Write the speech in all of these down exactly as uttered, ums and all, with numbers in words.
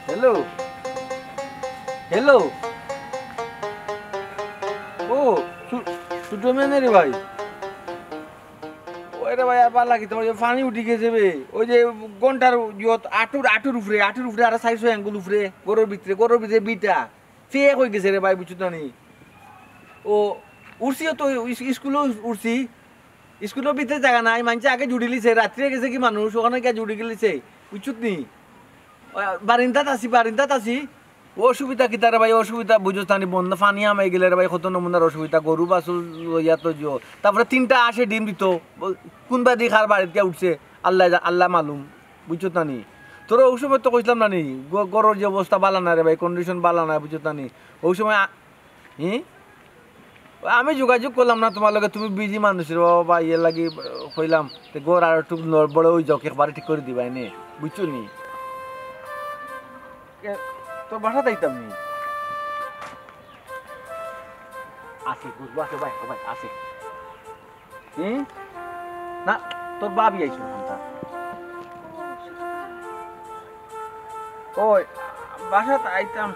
Hello, hello. ও, সু-, সুডোমিয়ানে রে ভাই। ওই রে ভাই, আর ভালা কিতা, ওই যে পানি উঠি গেছে বে। ওই যে ঘন্টার ইয়ত আটুর, আটুর উপরে, আটুর উপরে আর চাইরশো আঙ্গুল উপরে, ঘরর ভিতরে, ঘরর ভিতরে বিটা। ফেক অই গেছে রে ভাই, বুঝছো না নি? ও, উঠছিও তো, ইস-, স্কুলও উঠছি। স্কুলর ভিতরে জাগা নাই, মানষে আগে জুড়ি লিছে, রাত্রে গেছে কি মানুষ, ওখানো গিয়া জুড়ি গেলিছে, বুঝছত নি? ও, বারিন্দাত আছি, বারিন্দাত আছি। অসুবিধা কিতা রে ভাই, অসুবিধা বুঝছত না নি, বন্ধ পানি হামাই গেলে রে ভাই, কত নমুনার অসুবিধা, গরু বাছুর লইয়া তো জিও। তারপরে তিনটা হাঁসে ডিম দিত, ও, কোনবাদি কার বাড়িত গিয়া উঠছে, আল্লাহ জা-, আল্লাহ মালুম, বুঝছত না নি? তোরে অউ সময় তো কইছলাম না নি, ঘ-, ঘরর যে অবস্থা ভালা না রে ভাই, condition ভালা না, বুঝছত না নি? অউ সময় আ-, হি? আমি যোগাযোগ করলাম না তুমার লগে, তুমি busy মানুষ রে বাবা, এর লাগি, আহ, কইলাম, তে ঘর আর একটু নড়বড়ে অই যাউক, একবারে ঠিক করি দিবায় নে, বুঝছো নি? এ, তোর বাসাত আইতাম নি? আছে, বুঝবো, আছে ভাই, ও ভাই, আছে। হুম? না, তোর ভাবি আইছে ওখানটা। ওই, বাসাত আইতাম।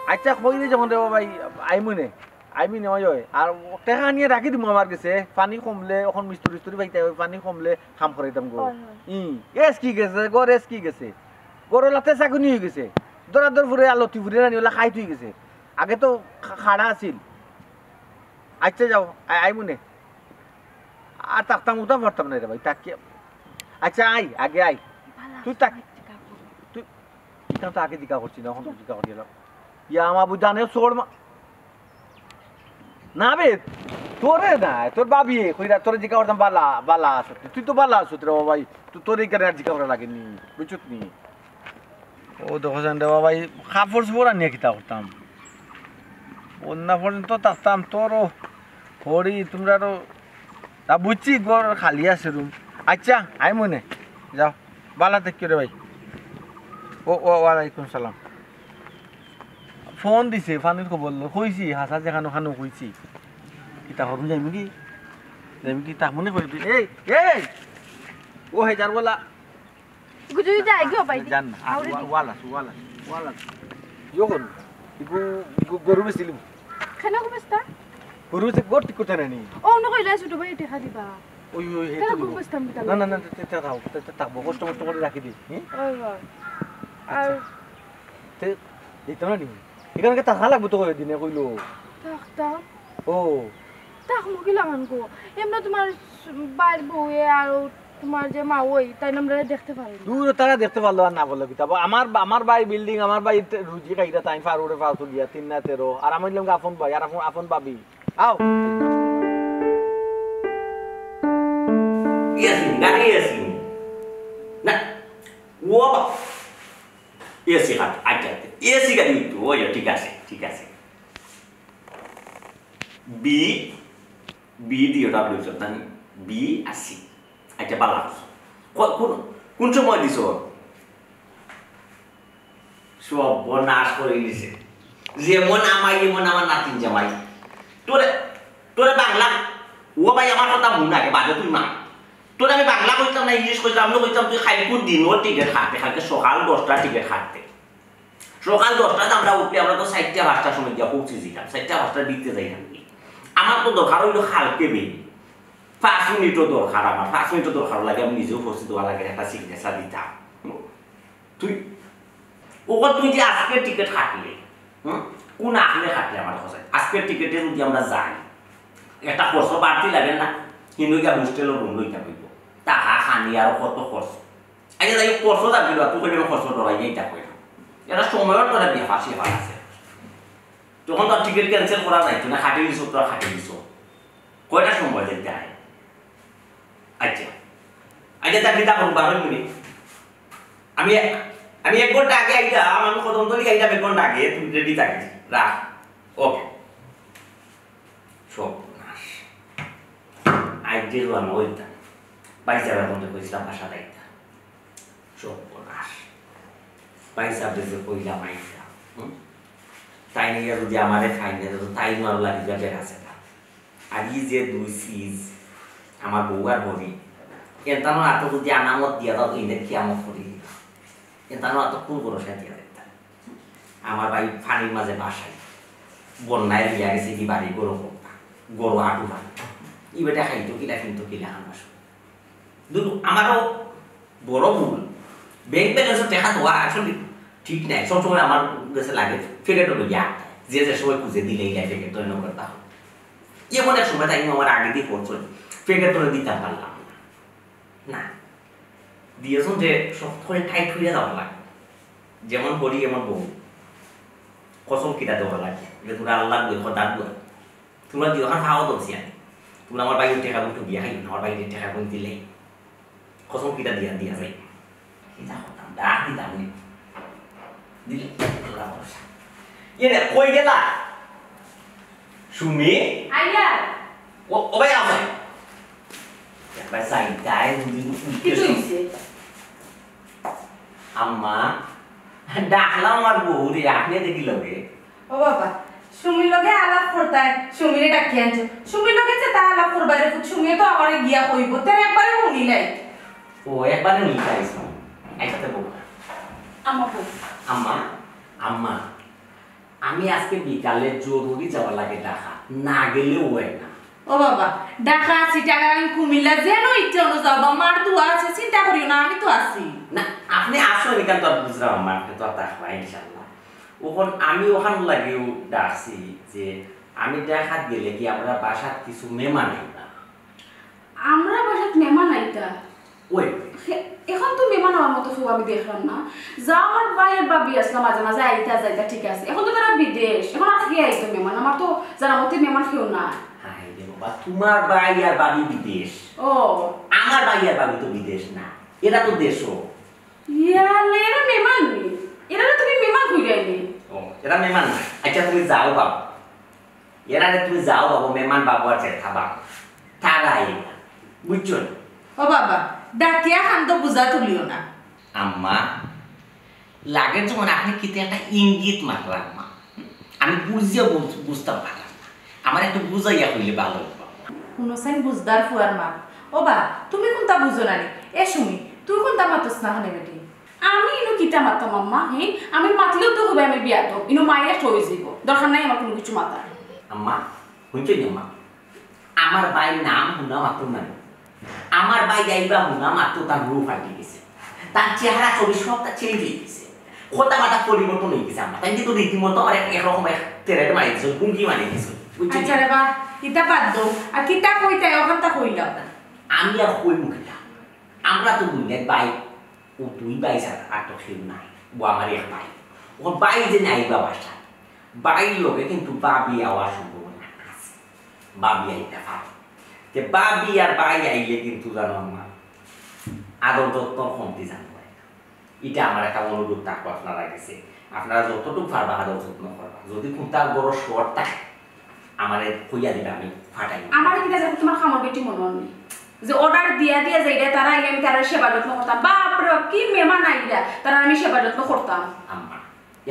আচ্ছা, কই রে যখন রে বাবা, আইমু নে। আইমু নে, ওই, ওই। আর টেকা আনিয়া রাখি দিমু আমার গেছে। পানি কমলে, অখন মিস্ত্রি টিস্ত্রি পাইতে অয়, পানি কমলে কাম করাইতাম গো। হয়, হয়। ই, এস কি গেছে, গর এস কি গেছে। গর লাতে চাকুনি অই গেছে। দরাদর ফুরে আর লতি ফুরে রানি ওলা খাইত অই গেছে। আগে তো খা-, খাড়া আছিল। আচ্ছা যাও, আই-, আইমু নে। আর থাকতাম উঠা পারতাম না রে ভাই, তাকিয়া। আচ্ছা আই, আগে আই। বালা তুই আছো, তাক-, ভাই, জিকা করো। তুই, ইটা তো আগে জিকা করছি না, অখন তো জিকা করি এলাম। ইয়া, আমার বুঝানে চোর মা-, না বে, তোরে না, তোর ভাবিয়ে, কইরা তোরে জিকা করতাম, বালা, বালা আছো তুই, তুই তো বালা আছো রে বাবা ভাই, তো তোর এই কারণে আর জিকা করা লাগেনি, বুঝছত নি? ও দেখো জান রে বাবা ভাই, কাপড় চোপড় আনিয়া কিতা করতাম? বন্যা পর্যন্ত থাকতাম, তোরও হরি, তোমরারও, তা বুঝছি, ঘর খালি আছে রুম। আচ্ছা, আইমু নে, যাও, বালা থাকিও রে ভাই। ও, ও, ওয়ালাইকুম সালাম। ফোন দিছে, পানির খবর লো, কইছি, হাছা যেখানো খানো কইছি। কিতা করুন, যাইমু কি? যাইমু কি? তা মনে করি তুই, এই, এই! ও হে যার বলা। ইগু যদি যাই গো ভাই। জান না, আর আউরে ওয়া-, দি। ওয়াল আছে, ওয়াল আছে, ওয়াল আছে। ইয়ো করুন, ইগু, ইগু গরু বেচিলিমু। কেনে গো বেচতা? গরু বেচে ঘর ঠিক করতে নানি। ও, নকইলা ছোট ভাই টেকা দিবা। ওই, ওই, হে কেনে তো গরু দিব। বেচতাম কিতা না, না, না, লাগে? তে, তে থাকবো, তে, তে থাকবো, কষ্ট মষ্ট করি রাখি দি, হুম? ওই, ওই। আর আচ্ছা। তে, দিতাম না নি? এখানকে থাকা লাগবো তো কয়দিনে কইলো। থাকতাম। ও। থাকমু কি লাগান গো? এমনে তোমার ভাইর বউয়ে আর তোমার যে মা ওই, তাই আমরা দেখতে পারি না। দূর তারা দেখতে পারলো আর না বললো কিতা? আমার, আমার ভাই বিল্ডিং, আমার ভাই তে-, রুজি খাইরা তাই ফারুরে ফাও তুলিয়া, তিন না তেরো। আর আমি বললাম আপন ভাই, আর আপন, আপন ভাবি। আও। ইয়াসিন, গাড়ি ইয়াসিন। না, ও বাবা। এসি গাড়ি, আচ্ছা, আচ্ছা। এসি গাড়ি উঠতো, ওই, ঠিক আছে, ঠিক আছে। বি, বি দিও, ডাব্লিউ চোদ্দ, বি আর সি। আচ্ছা, বালা করছো। ক-, কোন, কোন সময় দিছো? সর্বনাশ করে দিছে। যেমন আমাই, এমন আমার নাতিন জামাই। তোরে, তোরে বাংলা, ও ভাই, আমার কথা মন আগে, বাদে তুই মা। তোরে আমি বাংলা কইতাম না, ইংলিশ কইতাম, আমি কইতাম, তুই কাইলকুর দিনও টিকিট কাটতে, কাইলকে সকাল দশটা টিকিট কাটতে। সকাল দশটাত আমরা উঠলে, আমরা তো চাইরটা পাঁচটার সময় গিয়া পৌঁছি যাইতাম, চাইরটা পাঁচটার ভিতরে যাইতাম কি। আমার তো দরকার অইলো কাইলকে বেরি, পাঁচ মিনিটও দরকার আমার, পাঁচ মিনিটও দরকার লাগে, আমি নিজেও উপস্থিত হওয়া লাগে, একটা সিগনেচার দিতাম। তুই, ও তুই যে আজকে টিকিট কাটলে, হুম? কোন আখলে কাটলে আমার কথা? আজকে টিকিটে যদি আমরা যাই, একটা খরচ বাড়তি লাগে না? হিনো গিয়া হোস্টেলর রুম লইতে হইব, টাকা খানি আরো কত খরচ। আচ্ছা, যাই হোক, খরচ যাবি না, তুই কইলে খরচ ডরাই যাই, তা কইলাম। এটা সময়র তোরা বিয়া ফাঁসি হওয়া আছে। তখন তো আর টিকিট ক্যান্সেল করা যাইতো না, খাটি দিছো, তোরা খাটি দিছো। কয়টার সময় যাইতে হয়? আচ্ছা। আচ্ছা, তা কিতা করুন, বারো মিনিট। আমি, আমি এক ঘন্টা আগে আইতাম, আমি কদমতলি আইতাম এক ঘন্টা আগে, তুমি রেডি থাকিস। রাখ। ওকে। সর্বনাশ। আইজ যে রওয়ানা হইতাম। ভাইসাবর মধ্যে কইছিলাম বাসা যাইতাম। সর্বনাশ। ভাইসাবরে যে কইলাম আইতাম। হুম? তাইন ইয়া যদি আমারে খাই না, তো তাইন আরো লাগি যা বেড়াছে না। আর ই যে দুই সিজ, আমার বউ আর হরি, এনতানোর আতো যুদি আমানত দিয়া যাও, ইনে কিয়ামত করি দিবা। এনতানোর আতো কুন ভরসায় দিয়া যাইতা? আমার ভাই পানির মাঝে ভাসাই, বন্যায় লইয়া গেছে কি বাড়ি ঘর করতা, ঘর আটুরা। ই বেটা খাইতো কিলা, ফিনতো কিলা, আমার সব। দুলু, আমারও বড় ভুল। ব্যাংক ব্যালেন্সও টেকা দেওয়া আসলে ঠিক নাই। সবসময় আমার গেছে লাগে, প্যাকেটও লইয়া আটকায়। যে যে সময় খুঁজে দিলে এই প্যাকেট তো এনে করতে হয়। এমন এক সময় তাই আমার আগে দিয়ে পড়ছে, প্যাকেট তো দিতাম পারলাম না। না। দিয়েছন যে শক্ত করে টাইট হইয়া যাওয়া লাগে। যেমন বলি, এমন বউ। কসম কিতা দেওয়া লাগে। এটা তোমরা আল্লাহর বই, খোদার বই। তোমরা দিও, আমার ফাও ধরছি আমি। তোমরা আমার ভাইয়ের টেকা বলতে দিয়া খাইও না, আমার ভাইয়ের টেকা বলতে দিলে। কসম কিতা দিয়া, দিয়া যাই। কিতা করতাম, ডাক দিতাম নি। দিলে, আল্লাহ ভরসা। এ রে, কই গেলা? সুমি? আইয়া। ও, ও ভাই, আও ভাই। একবার যাই, যাই, দুদিন কি হইছে? আম্মা, ডাকলাম আমার বউরে, আপনি দেখি লগে। ও বাবা, সুমির লগে আলাপ করতায়, সুমিরে ডাকি আনছো। সুমির লগে যে তা আলাপ করবায় রে পুত, সুমিয়ে তো আমারে গিয়া কইবো, তার একবারে হুনি নাই। ও, একবারে হুনি নাই, আইসা তো বউ। আম্মা বউ। আম্মা, আম্মা, আমি আজকে বিকালে জরুরি যাওয়া লাগে ঢাকা, না গেলেও হয় না। ও বাবা, ঢাকা, চিটাগাং, কুমিল্লা, যেন ইচ্ছা অনু যাও, বা মার দোয়া আছে, চিন্তা করিও না, আমি তো আছি। না, আপনি আসুন, এখান তো আর বুঝলাম, আমার তো আর থাকবা, ইনশাল্লাহ। ওখান, আমি ওখান লাগিও ডাকছি যে আমি ঢাকাত গেলে কি আমরা বাসাত কিছু মেহমান আইবা? আমরা বাসাত মেহমান আইতা? ওই। হে, এখন তো মেহমান আমার মতো কেউ আমি দেখলাম না। যা আমার ভাইয়ের ভাবি আসলা মাঝে মাঝে আইতা যাইতা, ঠিক আছে। এখন তো তারা বিদেশ, এখন আর কে আইতো মেহমান? আমার তো জানা মতে মেহমান কেউ না। হায় রে বাবা, তোমার ভাই আর ভাবি বিদেশ। ও। আমার ভাই আর ভাবি তো বিদেশ না, এরা তো দেশও। ইয়ালে, এরা মেহমান নি? এরা তুমি মেহমান কইরায় নি? ও, এরা মেহমান না। আচ্ছা, তুমি যাও বাবা। এরারে তুমি যাও বাবু, মেহমান বাবু আর জেঠা বাবু, তারা আইবা, বুঝছো নি? ও বাবা, ডাকিয়া খান তো বুঝা তুলিও না। আম্মা, লাগে যেমন আপনি কিতা একটা ইঙ্গিত মাররা আম্মা, আমি বুঝিয়া বুঝ-, বুঝতাম পারলাম না। আমার একটু বুঝাইয়া কইলে ভালো অইবো। হুনো চাইন বুঝদার ফুয়ার মা। ও বা, তুমি কুনতা বুঝো না নি? এ সুমি, তুই কুনতা মাতস না কেনে বেটি? আমি ইনো কিতা মাততাম আম্মা, হে? আমি মাতলেও তো কইবা আমি বেয়াদব, ইনো মাইয়া অইযিবো। দরকার নাই আমার কুনু কিছু মাতার। আম্মা, হুনছো নি আম্মা? আমার ভাইর নাম হুনা মাত্র নাই। আমার ভাই আইবা হুনা মাত্র তার রূপ ফাটি গেছে। তার চেহারা ছবি সবটা চেঞ্জ অই গেছে। কথাবার্তা পরিবর্তন অই গেছে আম্মা। তাইন কিন্তু রীতিমতো আমার এক, একরকম এক তেরেট মারি দিছে, হুমকি মারি দিছে। বুঝছো নি? আচ্ছা রে বা, ইতা বাদ দেও। আর কিতা কইতায়, অখানতা কইলাও না। আমি আর কইমু কিতা? আমরা তো দুইজন ভাই, ও দুই ভাই ছাড়া আর তো কেউ নাই। ও আমার এক ভাই। ও ভাই যে নাই বাবার সাথে, ভাইর লগে কিন্তু ভাবি আওয়ার সম্ভাবনা আছে। ভাবি আইতা পারে। তে ভাবি আর ভাই আইলে কিন্তু জানো আম্মা, আদর যত্ন কমতি জানো না। ইটা আমার একটা অনুরোধ থাকবো আপনারার গেছে। আপনারা যতটুক পারবা আদর যত্ন করবা। যদি কুনতা বড় শর্ট থাকে, আমারে কইয়া দিবা, আমি ফাটাই। আমারে কিতা জানো তোমার কামর বেটি মনে অর নি? যে অর্ডার দিয়া দিয়া যাইরা, তারা আইলে আমি তারার সেবা যত্ন করতাম। বাপ রে বাপ, কি মেহমান আইরা, তারার আমি সেবা যত্ন করতাম। আম্মা,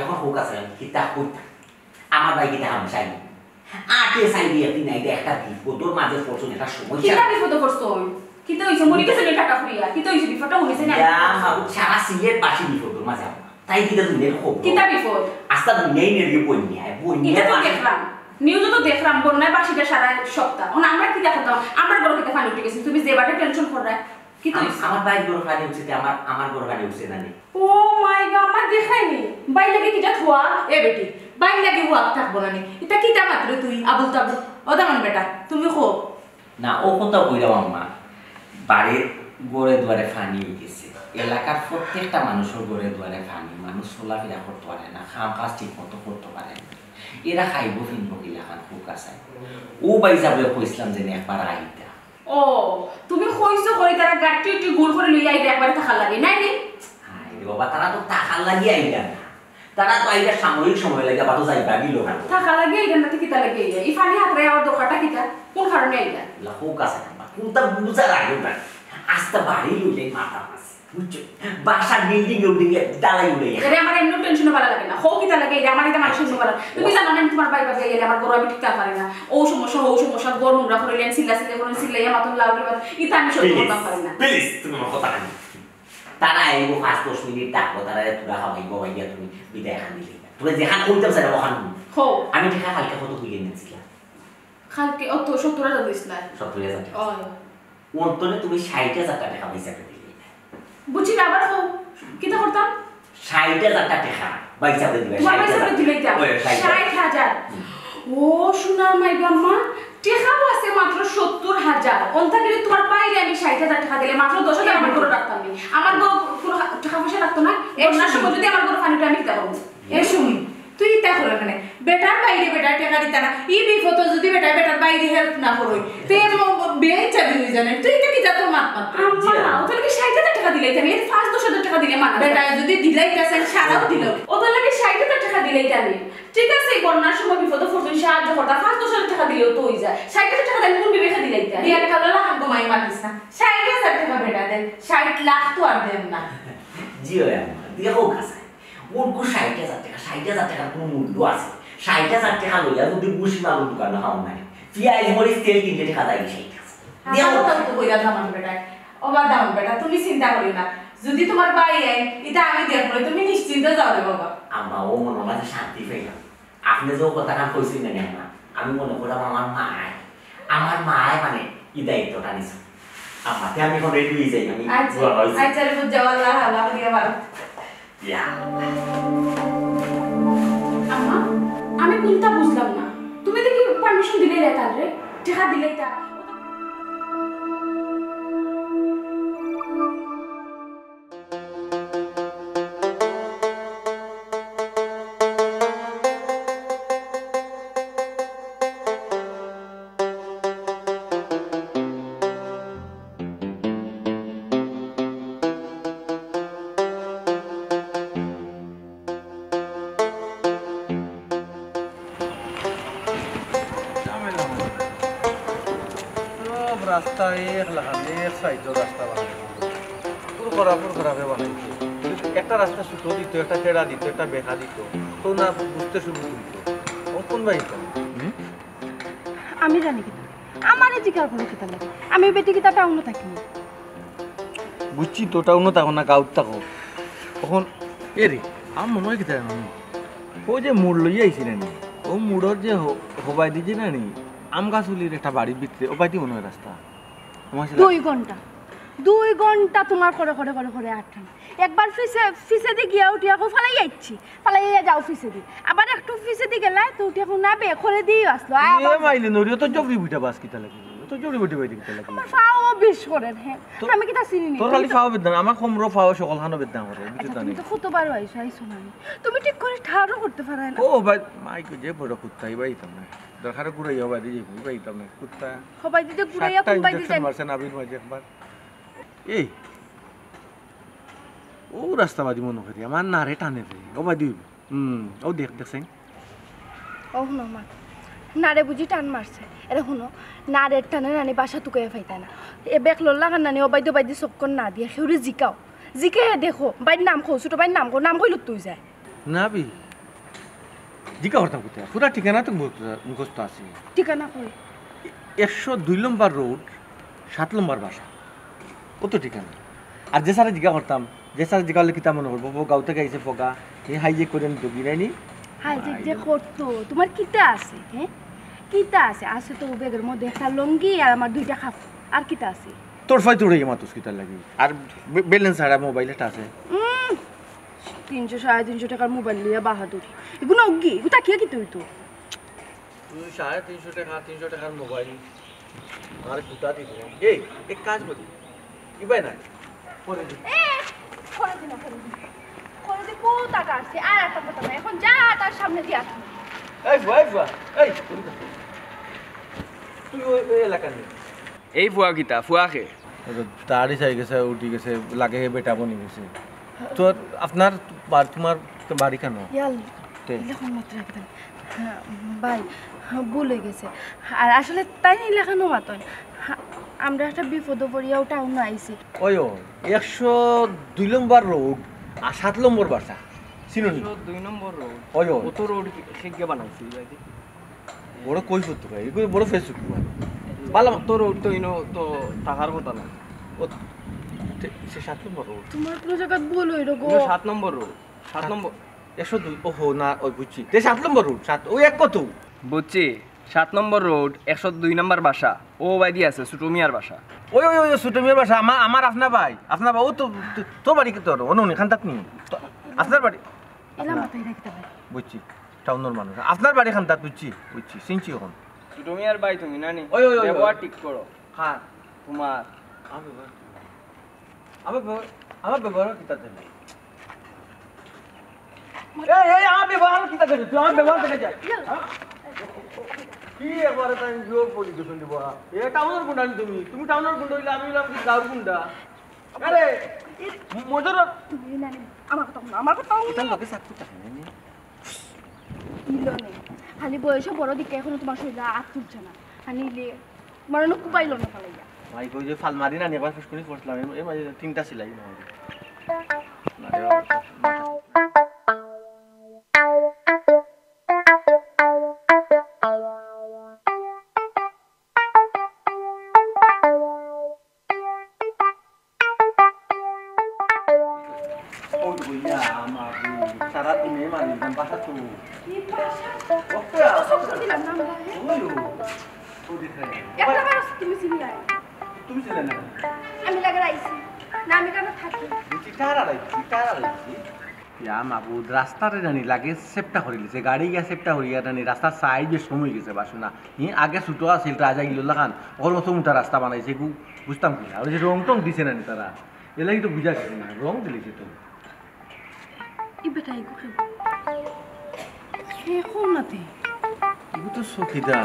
এখন হোক আছে, আমি কিতা কইতাম? আমার ভাই কিতা হামশাই? আটে সাইডে একদিন আইডা একটা বিপদর মাঝে পড়ছইন, একটা সমস্যা। কিতা বিপদে পড়ছইন? কিতা অইছে? মরি গেছে নি টাকা ফুরিয়া? কিতা অইছে? বিপদটা অইছে না? ইয়া মাবুদ, সারা সিলেটবাসী বিপদর মাঝে আম্মা। তাই কিতা দুনিয়ার খবর? কিতা বিপদ? আস্তা দুনিয়াই নেড়িয়ে বন্যায়, বন্যায় ইটা তো মাঝে দেখলাম। নিউজও তো দেখলাম, বন্যায় বাসিটা সারা সপ্তাহ। এখন আমরা কিতা করতাম? আমরার ঘরো কিতা পানি উঠি গেছে? তুমি যে বাটে টেনশন কররায়, কিতা আম-, অইছে? আমার ভাইর ঘরো পানি উঠছে, তে আমার, আমার ঘরো পানি উঠছে না নি? ও মাই গড, আমার দেখায়নি। ভাইর লাগি কিতা থুয়া? এ বেটি, ভাইর লাগি ওয়াক থাকবো না নি? ইতা কিতা মাতরে তুই? আবুল তাবুল। ও দামান বেটা, তুমি কও। না, ও কথা কইরাম আম্মা, বাড়ির ঘরে দুয়ারে পানি অই গেছে। এলাকার প্রত্যেকটা মানুষর ঘরে দুয়ারে পানি, মানুষ চলাফেরা করতো পারে না, কাম কাজ ঠিক মতো করতো পারে না। এরা খাইবো ফিনবো কিলাখান, হোক আছে। ও ভাই সাবরে কইছলাম যে একবার আইতা। ও, তুমি কইছো করি তারা গাট্টি উঠি গুল করি লইয়া আইরা একবারে থাকার লাগি, নায় নি? হায় রে বাবা, তারা তো থাকার লাগি আইরা না। তারা তো আইরা সাময়িক সময় লাগি, আবার তো যাইবা গিলো। থাকার লাগি আইরা না, তো কিতা লাগি আইরা? ই পানি হাতরে আওয়ার দরকারটা কিতা? কুন কারণে আইরা? ইলা হোক আছে না, কুনতা বুঝার আগে না। আস্তা বাড়ি লইলে মাথা মাছ। বুঝছো? বাসার বিল্ডিং এ উঠে গিয়ে দালাই উড়ে গেছে। এরে আমার এমনি টেনশনে ভালা লাগে না। হো কিতা লাগে, এরে আমার ইতা মানুষের ভালা লাগে। তুমি জানো না, আমি তোমার ভাই ভাবি এলে আমার ঘর আমি টিকতে পারি না। ও সমস্যা, ও সমস্যা, ঘর নোংরা করে লেন, চিল্লা চিল্লা করে চিল্লাইয়া মাতন লাউরি মাত, ইতা আমি সহ্য করতাম পারি না। প্লিজ, তুমি আমার কথা রাখো। তারা আইবো পাঁচ দশ মিনিট থাকবো, তারা তোরা খাওয়াইবো, ভাইয়া তুমি বিদায় খান দিলে। তোরা যেখান কইতাম স্যার ওখান। হো। আমি টেকা কালকে কত কইয়া নিয়েছিলাম? কালকে অত সত্তর হাজার দিস না। সত্তর হাজার টাকা। ওই। অন্তরে তুমি ষাট হাজার টাকা পাইছা দিলে। বুঝি না, আবার কও, কিতা করতাম? ষাট হাজার টাকা বাইসা দিবে, তোমার ষাট হাজার। বাইসা দিলে এটা? ওই, ষাট হাজার। ষাট হাজার। হুম। ও, সোনার মাই গো আম্মা, টেকাও আছে মাত্র সত্তর হাজার। অন্তা কিন্তু তোমার বাইরে আমি ষাট হাজার টাকা দিলে মাত্র দশ হাজার আমার ঘরে রাখতাম নি। আমার ঘরে কোনো টেকা পয়সা রাখতো না। এর না সময় যদি আমার ঘরে পানি উঠে আমি কিতা করবো? এ সুমি, তুই ইতা করে কেনে? বেটার বাইরে বেটায় টেকা দিতা না। ই বিপদো যদি বেটায় বেটার বাইরে হেল্প না করই, তে ম-, ম-, বেইজ্জতি অই যায় না। তুই ইতা কিতা তোর মাত মাত? আম্মা, জি। অতার লাগি ষাইট হাজার টেকা দিলাইতাম, এর পাঁচ দশ হাজার টেকা দিলে মানা যায়। বেটায় যদি দিলাইতা চায়, সারাও দিল। অতার লাগি ষাইট হাজার টেকা দিলাইতাম। ঠিক আছে, বন্যার সময় বিপদো পড়ছইন, সাহায্য করতা, পাঁচ দশ হাজার টেকা দিলেও তো অই যায়। ষাইট হাজার টেকা দিলে কোন বিবেকে দিলাইতা? বিয়ার কালো লাখান ঘুমাই মাতিস না। ষাইট হাজার টেকা বেটা দেন, ষাইট লাখ তো আর দেন না। জি অয় আম্মা, দিয়া হোক আছে। ওর গো ষাইট হাজার টেকা, ষাইট হাজার টেকার কোনো মূল্য আছে? ষাইট হাজার টেকা লইয়া যদি বুসি মাগুর দোকানো খাওন নাই, পিয়াজ মরিচ তেল কিনতে টেকা যায় ষাইট হাজার। দিয়া হাজার হোক। কথা তো কইরা দামান বেটায়। ও বা দামান বেটা, তুমি চিন্তা করিও না। যদি তোমার ভাই আইন, ইতা আমি দেখমু, তুমি নিশ্চিন্তে যাও রে বাবা। আম্মা, ও মনে মাঝে শান্তি পাইলাম। আপনে যে কথাখান কইছইন না আম্মা, আমি মনে করলাম আমার মায়, আমার মায় মানে ই দায়িত্বটা নিছে। আম্মা, তে আমি এখন রেডি অই যাই, আমি আচ্ছা, দোয়া রইছি। আচ্ছা রে, বুঝ যাও, আল্লাহ, আল্লাহ করিয়া পারো। ইয়া। আম্মা, আমি কুনতা বুঝলাম না। তুমি দেখি পারমিশন দিলাইলা তারে, টেকা দিলাইতা। সব রাস্তা এক লাখান, এক সাইডর রাস্তা বানাই। ফুরফুরা, ফুরফুরা বে বানাইছে। একটা রাস্তা ছোট দিত, একটা টেড়া দিত, একটা বেঁকা দিত। তো না বুঝতে সুবিধা হইত। ও কোন বাড়ি তো? হুম? আমি জানি কিতা? আমারে জিকার করো কিতা লাগে? আমি বেটি কিতা টাউনো থাকি নি? বুঝছি তো, টাউনো থাকো না, গাঁওত থাকো। অখন, এ রে, আমার মনে হয় কিতা জানো নি? ও যে মুড় লইয়া আইছি না নি, ও মুড়র যে হ-, হবায়দি যে না নি, আম গাছ উলির একটা বাড়ির ভিতরে, ও বায়দি মনে হয় রাস্তা। আমার সাথে দুই ঘন্টা, দুই ঘন্টা তোমার করে, করে, করে, করে আটকানো। একবার পিছে, পিছেদি গিয়া উঠিয়া কো ফালাই আইছি। ফালাইয়া যাও পিছেদি। আবার একটু পিছেদি গেলায়, তো উঠে এখন না বে, করে দিয়ে আসলো। আয় এ আবার মাইলে নড়িও তো জবরি বুইটা বাস কিতা লাগি? তো জবরি বুইটা বাইরে কিতা লাগি? আমার পাও বিষ করে, হ্যাঁ। তো আমি কিতা চিনি নি? তোর খালি পাও বেদনা, আমার কোমরো পাও সকল খানো বেদনা করে, বুঝছো আচ্ছা, তো তুমি নি? তো কতবার আইছো, আইছো না নি? তুমি ঠিক করে ঠাড়ও করতে পারো না। ও ভাই, মাই কো যে বড় কুত্তা, ইবাইতাম না। দরকারে ঘুরাইয়া হবায়দি যাইবো, ইবাইতাম না। কুত্তা। হবায়দি তো ঘুরাইয়া সাতটা কোন বাইদি ইঞ্জেকশন যায়? মারছে নাভির মাঝে একবার। এই, ও রাস্তা বাদি মনে করি, আমার নারে টানে রে, ও বাদি হইব। হুম, ও দেখ, দেখছেন? ও হুনো মা, নারে বুঝি টান মারছে। এরে হুনো, নারের টানে নানি বাসা তুকাইয়া ফাইতা না। এ বেক লল্লা কান নানি, ও বাইদি ও বাইদি চক্কর না দিয়া, কেউরে জিকাও। জিকে দেখো, বাইর নাম কও, ছোট বাইর নাম কও, নাম কইলে তুই যায়। না বি, জিকা করতাম কোথায়? পুরা ঠিকানা তো মুখস্থ, মুখস্থ আছে। ঠিকানা কই? একশো দুই নম্বর রোড, সাত নম্বর বাসা। ও তো ঠিকানা। আর যে স্যারে জিকা করতাম, যে স্যারে জিকা করলে কিতা মনে করবো? ও গাঁও থেকে আইছে ফোকা, হে হাইজেক করে নিত, গিরাইনি? হাইজেক যে করতো, তোমার কিতা আছে, হ্যাঁ? কিতা আছে? আছে তো ব্যাগের মধ্যে একটা লুঙ্গি আর আমার দুইটা কাপড়। আর কিতা আছে? তোর ফাই তোর এই মাতুস কিতার লাগি? আর বে-, ব্যালেন্স ছাড়া মোবাইল একটা আছে। উম, তিনশো, সাড়ে তিনশো টাকার মোবাইল লইয়া বাহাদুরি। এগুলো অগ্গি, এগুলো তাকিয়া কিতা অইতো? তুই সাড়ে তিনশো টাকা, তিনশো টাকার মোবাইল, আমার কুটা দিবি না। এই, এক কাজ করি, ইবাই না, করে দি। এ, করে দি না, করে দি। করে দি, কত টাকা আছে? আর একটা কথা নাই, এখন যা তার সামনে দিয়া আসবি। এই ফুয়া, এই ফুয়া, এই, তুই ওই, ওই এলাকার নেই। এই ফুয়া কিতা? ফুয়া কে? ও তো দাড়ি চাই গেছে, উঠি গেছে, লাগে হে বেটা বনি গেছে। তো আপনার বা-, তোমার তো বাড়ি কেন? ইয়াল, তে? ইলাখান মাত্র একদম। হ্যাঁ, ভাই, হ্যাঁ, ভুল হয়ে গেছে। আর আসলে তাই ইলাখানও মাতন। হ্যাঁ, আমরা একটা বিপদো পড়িয়াউ টাউনো আইছি। ওই, ওই, একশো দুই নম্বর রোড আর সাত নম্বর বাসা। চিনো নি? একশো দুই নম্বর রোড। ওই, ওই। অত রোড কে, কে বানাইছে এই বাড়ি? বড় কই করতে পারে? এগুলো বড় Facebook ভাই। ভালো। অত রোড তো ইনো তো থাকার কথা না। ও, সে সাত নম্বর রোড। তোমার কোনো জায়গাত ভুল অইরো গো। ইনো সাত নম্বর রোড। সাত সাত নম্বর। একশো দুই, ওহো, না, ওই বুঝছি। তে সাত নম্বর রোড, সাত, ওই এক কত? বুঝছি, সাত নম্বর রোড, একশো দুই নম্বর বাসা। ও বাইদি আছে, ছোট মিয়ার বাসা। ওই, ওই, ওই, ছোট মিয়ার বাসা, আমার, আমার আফনা ভাই, আফনা ভাই, ও তো, তো, তোর বাড়ি কি তোর? অনো নি, খান্তাত নি। তো, আপনার বাড়ি? ইলা মাথায় রাখতে হয়। বুঝছি, টাউনর মানুষ। আপনার বাড়ি খান্তাত, বুঝছি, বুঝছি, চিনছি অখন। ছোট মিয়ার ভাই তুমি নানি? ওই, ওই, ওই, ওই। ব্যবহার ঠিক করো। হ্যাঁ। তোমার। আমি ব্যবহার আমার ব্যবহার, আমার ব্যবহার কিতা জানি? এই, এই, আমার ব্যবহার কিতা জানি? তুই আমার ব্যবহার দেখে যা। হ্যাঁ? কি একবারে তাই জোর পড়ি গেছেন রে বাবা? এ টাউনর গুন্ডা নি তুমি? তুমি টাউনর গুন্ডা অইলে আমি অইলাম কি গাঁওর গুন্ডা? আরে, মজার তুমি না নি, আমার কথা হুনো, আমার কথা হুনো। এটা লগে সাক্ষী থাকে না নি? ইলো নেই। খালি বয়সে বড় দিকে এখনো তোমার শরীরে আত তুলছে না। আর নিলে তোমার অনো কুপাইলো না ফালাইয়া। ভাই, কই যে ফাল মারি না নি, একবার ফুসকুনি করছিলাম, এ, এ মাঝে তিনটা সিলাই না। না রে বাবা। ও গইয়া, আমার গো, সারা দিনে মারি দিলাম বাসা তো। কি বাসা? ওকে। কত শখ দিলাম না আমরা, হ্যাঁ? ওই ও, ও দেখে। একটা বার তুমি চিনি নাই। তুমি চিনলে না? আমি লাগে আইছি। না, আমি কেন থাকি? বুঝছি, কার আর আইছি, কার আর আইছি? ইয়া মাবুদ, রাস্তারে জানি লাগে সেপটা করিলিছে, গাড়ি গিয়া সেপটা করিয়া জানি রাস্তার সাইজ বেশ সময় গেছে বাসু না। হি আগে ছোট আছিল, রাজা গিল লাখান, ওর মতো মোটা রাস্তা বানাইছে, গু-, বুঝতাম কি না। ওই যে রং টং দিছে না নি তারা, এলাই তো বুঝা গেছে না, রং দিলিছে তো। ই বেটা, ই কুকে? হে কোন নাতি? ইগু তো চকিদার।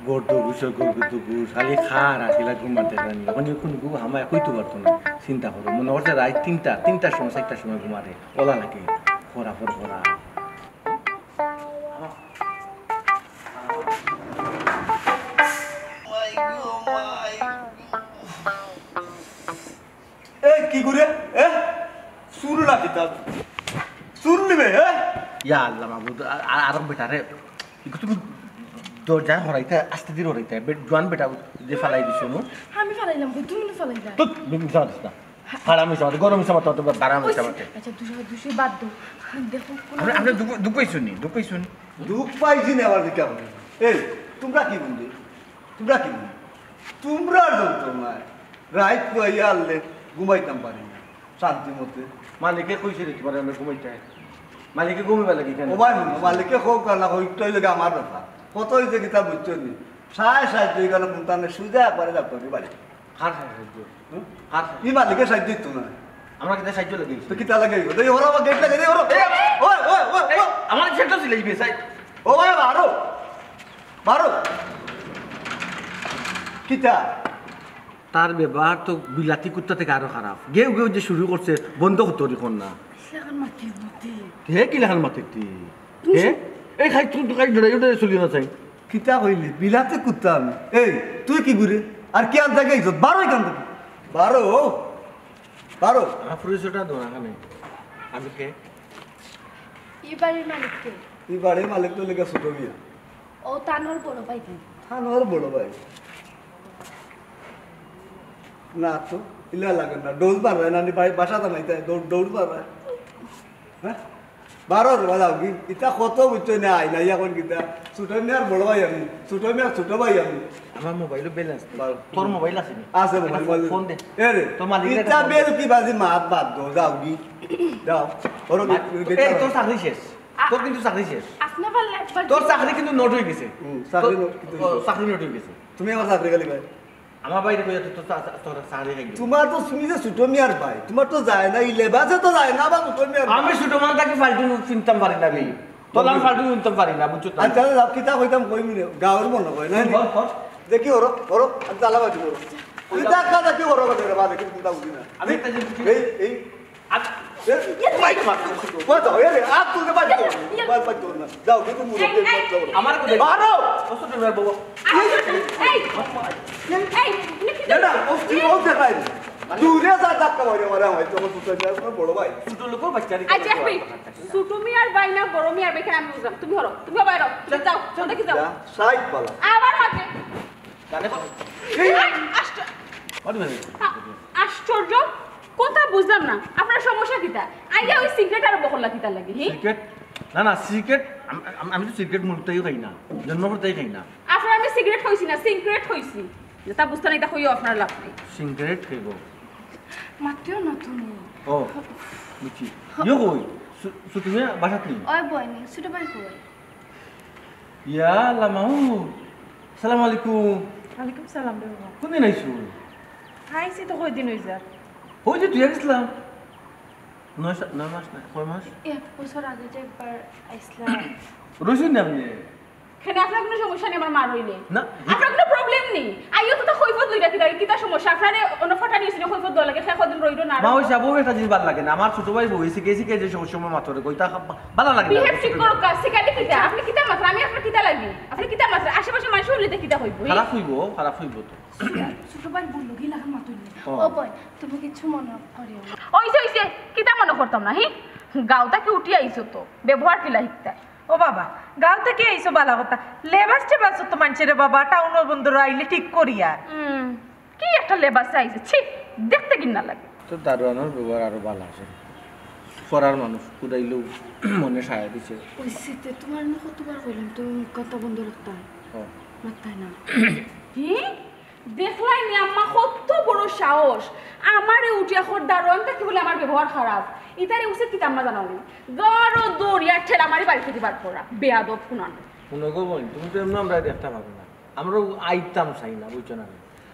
গর্দ গুছর গর্দ গুছ, খালি খার আসিলা ঘুমাতে পারেনি। এখন যখন গু হামায় কইতে পারতো না, চিন্তা করো। মনে করছে রাত তিনটা, তিনটার সময়, চারটার সময় ঘুমারে। ওলা লাগে, খরা, খর, খরা। এই কি করে? এ? চুর না কিতা? চুর নিবে, এ? ইয়া আল্লাহ মাবুদ, আর, আর, আর বেটারে, ইগু তুমি দরজা হরাইতে, আস্তে ধীরে হরাইতে, বে-, জোয়ান বেটা যে ফালাই দিছো নু। আমি ফালাইলাম কই, তুমি না ফালাইলা। তো, তুমি মিছা মাতিস না। হারামি সমাজ, গরম সমাজ, তো, তো, বারামি ওই, সমাজ। আচ্ছা, দুশো, দুশো বাদ দাও। দেখো, কোনো আমরা, আমরা দুঃখ, দুঃখ পাইছো নি, দুঃখ পাইছো নি। দুঃখ পাইছি না, আবার কিতা বলে? এই, তোমরা কি বন্ধু? তোমরা কি বন্ধু? তোমরা যন্ত্রণায়। রাইত তো আইয়া আনলে, ঘুমাইতাম পারি না, শান্তি মতে। মালিকে কইছে রে তোমার আমরা ঘুমাইতে। মালিকে ঘুমাইবার লাগি কেন? ও ভাই, মালিকে হোক আর না হোক, তো অইলে আমার ব্যাপার। কত অইছে কিতা বুঝছো নি? সাড়ে সাত দুই গেল, কোনটা সুজা একবারে যাবো আমি বাড়ি। কার সাহায্য? হুম? কার সাহায্য? ই মালিকের সাহায্য দিত না। আমরা কিতা সাহায্য লাগি? তো কিতা লাগে? এই ওরা আবার গেট লাগে, এই ওরা। এই, ওই, ওই, ওই, এই, ওই। আমার সেটা ছিল এই বেসাই। ও ভাই, বারো। বারো। কিতা? তার ব্যবহার তো বিলাতি কুত্তা থেকে আরো খারাপ। গেউ গেউ যে শুরু করছে, বন্ধ করতে পারি কোন না। কিলাখান মাতির মতে। হে কিলাখান মাতির তুই? তুমি হে? এই খাই তুই তো খাই ডরাই ডরাই চলি না চাই। কিতা কইলি? বিলাতে কুত্তা আমি। এই, তুই কি ঘুরে? আর কি আনতে গেছিস? বারো এখান থেকে। বারো, বারো। আমার পরিচয়টা দো না খানে। আমি কে? ই বাড়ির মালিক কে? ই বাড়ির মালিক তো লেগে ছোট মিয়া। ও তানোর বড় ভাই তাই। তানোর বড় ভাই। না তো, ইলা লাগে না। ডোজ মারবে না, নি ভাই বাসা জানাইতে, ডোজ, ডোজ মারবে। হ্যাঁ? বারো রে, বাজাও কি? ইতা কত বুঝছো না, আই না, এখন কিতা? ছোট মিয়ার বড় ভাই আমি, ছোট মিয়ার ছোট ভাই আমি। আমার মোবাইলও ব্যালেন্স নেই। বারো। তোর মোবাইল আছে নি? আছে মোবাইল, মোবাইল। ফোন দে। এ রে, তোর মালিকের ইতা একটা ফোন দে। বেল কি বাজি মাত বাদ দো, যাও কি? যাও। ওর মা-, গেট এই তালা। তোর চাকরি শেষ। তোর কিন্তু চাকরি শেষ। আপনি পারলে একবার তোর চাকরি কিন্তু নোট হয়ে গেছে। হুম, চাকরি তোর, নোট কিন্তু ও, হয়ে গেছে। চাকরি নোট হয়ে গেছে। তুমি আমার চাকরি খালি ভাই। আমার বাইরে কইয়া তো, তো চা-, চা-, তোর চাকরি খাই গেল। তোমার তো তুমি যে ছোট মিয়ার ভাই, তোমার তো যায় না, ই লেবাসে তো যায় না, আবার ছোট মিয়ার ভাই। আমি ছোট মান থাকি ফালতু চিনতাম পারি না রে। তোর আমি ফালতু চিনতাম পারি না, বুঝছো তো? আচ্ছা, যাও, কিতা কইতাম কই মিলে, গাঁওর মনে কয় না নি? বল, বল। দেখি ওরো, ওরো, আমি তালা বাজি করো। তুই আচ্ছা। দেখা দেখি ওরো, ওরো, ওরো, দেখি চিন্তা বুঝি না। আমি একটা জিনিস এই, এই। আচ্ছা। এ, মাইক মার, বাদ দাও, এ রে, আর তুলতে বাদ দাও, বাদ, বাদ দাও না। যাও, কিন্তু মুরব্বি, এই, এই। বাদ দাও। আমার কোথায়? মারো। ও ছোট ভাই, বাবা। এই, এই, এই, তুমি কি না, না, ও কি, ও দেখায় না। দূরে যা, ধাক্কা মারে, মারে, হয়, তোমার ছোট ভাই, তোমার বড় ভাই। ছোট লোক, বাচ্চা রে। আচ্ছা, এক মিনিট। ছোট মিয়ার ভাই না, বড় মিয়ার ভাই, এখানে আমি বুঝলাম। তুমি হরো, তুমি বাইরো, তুমি যাও, ওটা কি যাও? যা, সাইড বালা। আবার হাতে। জানে কত? এই! আশ্চর্য! আ-, আশ্চর্য! কথা বুঝলাম না, আপনার সমস্যা কিতা? আইয়া ওই সিগারেট আর বকল্লা কিতা লাগে, হি? সিগারেট? না, না, সিগারেট, আম-, আম-, আমি তো সিগারেট মূলতেই খাই না, জন্ম করতেই খাই না। আপনার আমি সিগারেট কইছি না, সিগারেট কইছি। যেটা বুঝতে না, এটা কইও আপনার লাভ নেই। সিগারেট খাইব। মাতিও না তুমি। ও, বুঝছি। ইয়ে কই? সু-, সুতুমিয়া বাসাত নেই? ওই বই নেই, ছোট ভাই কই? ইয়া আল্লাহ, মাহমুদ। সালাম আলাইকুম। ওয়ালাইকুম সালাম রে বাবা। কোন দিন আইছো? আইছি তো কয়দিন অই যার। ওই যে তুই গেছিলাম। নয় সা-, নয় মাস না, কয় মাস? এক বছর আগে যে একবার আইছিলাম। রইছেন না আপনি? কেন, আপনার কোনো সমস্যা নেই আমার মার অইলে? না। আপনার কোনো প্রবলেম নেই। আইও তো তা কৈফত লইরা কিতা, কিতা সমস্যা? আপনারে অন্য ফাটানি অইছে না, কৈফত দেওয়া লাগে, সে কদিন রইল না। মা, ওই সাবও একটা জিনিস ভালো লাগে না। আমার ছোট ভাই বউ, এসে গেছে, কে যে সময় মাত্র রে, কইতা খা-, বা-, ভালো লাগে না। বিহেভ ঠিক করো, কা-, শিখালে কিতা? আপনি কিতা মাত্র? আমি আপনার কিতা লাগি? আপনি কিতা মাত্র? আশেপাশে মানুষ শুনলে তো কিতা হইব, হি? খারাপ হইব, খারাপ হইব তো। ছোট ভাই বললো কি লাখান মাতুন নেই। ও। ও বই, তুমি কিচ্ছু মনে করিও না। ওইছে, ওইছে, কিতা মনে করতাম না, হি? গাঁও থাকি উঠি আইছো তো, ব্যবহার কিলা হিকতায়? ও বাবা, গাঁও থাকি আইছো বালা কথা। লেবাস টেবাস তো মানছে রে বাবা, টাউনর বন্দর আইলে ঠিক করিয়া। হুম, কি একটা লেবাস আইছে, ছি, দেখতে ঘিন্না লাগে। তো দারোয়ানর ব্যবহার আরো বালা আছে। ফরার মানুষ, কুদাইলেও মনে সায় দিছে। ওই সিতে তোমার না কতবার কইলাম, তুমি মুখ কান্তা বন্ধ রাখতাম। ও। মাত্তায় না। কি? দেখলাই নি আম্মা কত বড় সাহস? আমারে উঠিয়া খর দারোয়ান থাকি বলে আমার ব্যবহার খারাপ। ইতারে উচিত কিতা আম্মা জানালি? গাড়ো দৌড়িয়া ঠেলা মারি বাড়ি থাকি বার করা। বেয়াদব কুনান। হুনো গো বইন, তুমি তো এমনে আমরারে দেখতা পারো না। আমরাও আইতাম চাই না, বুঝছো না?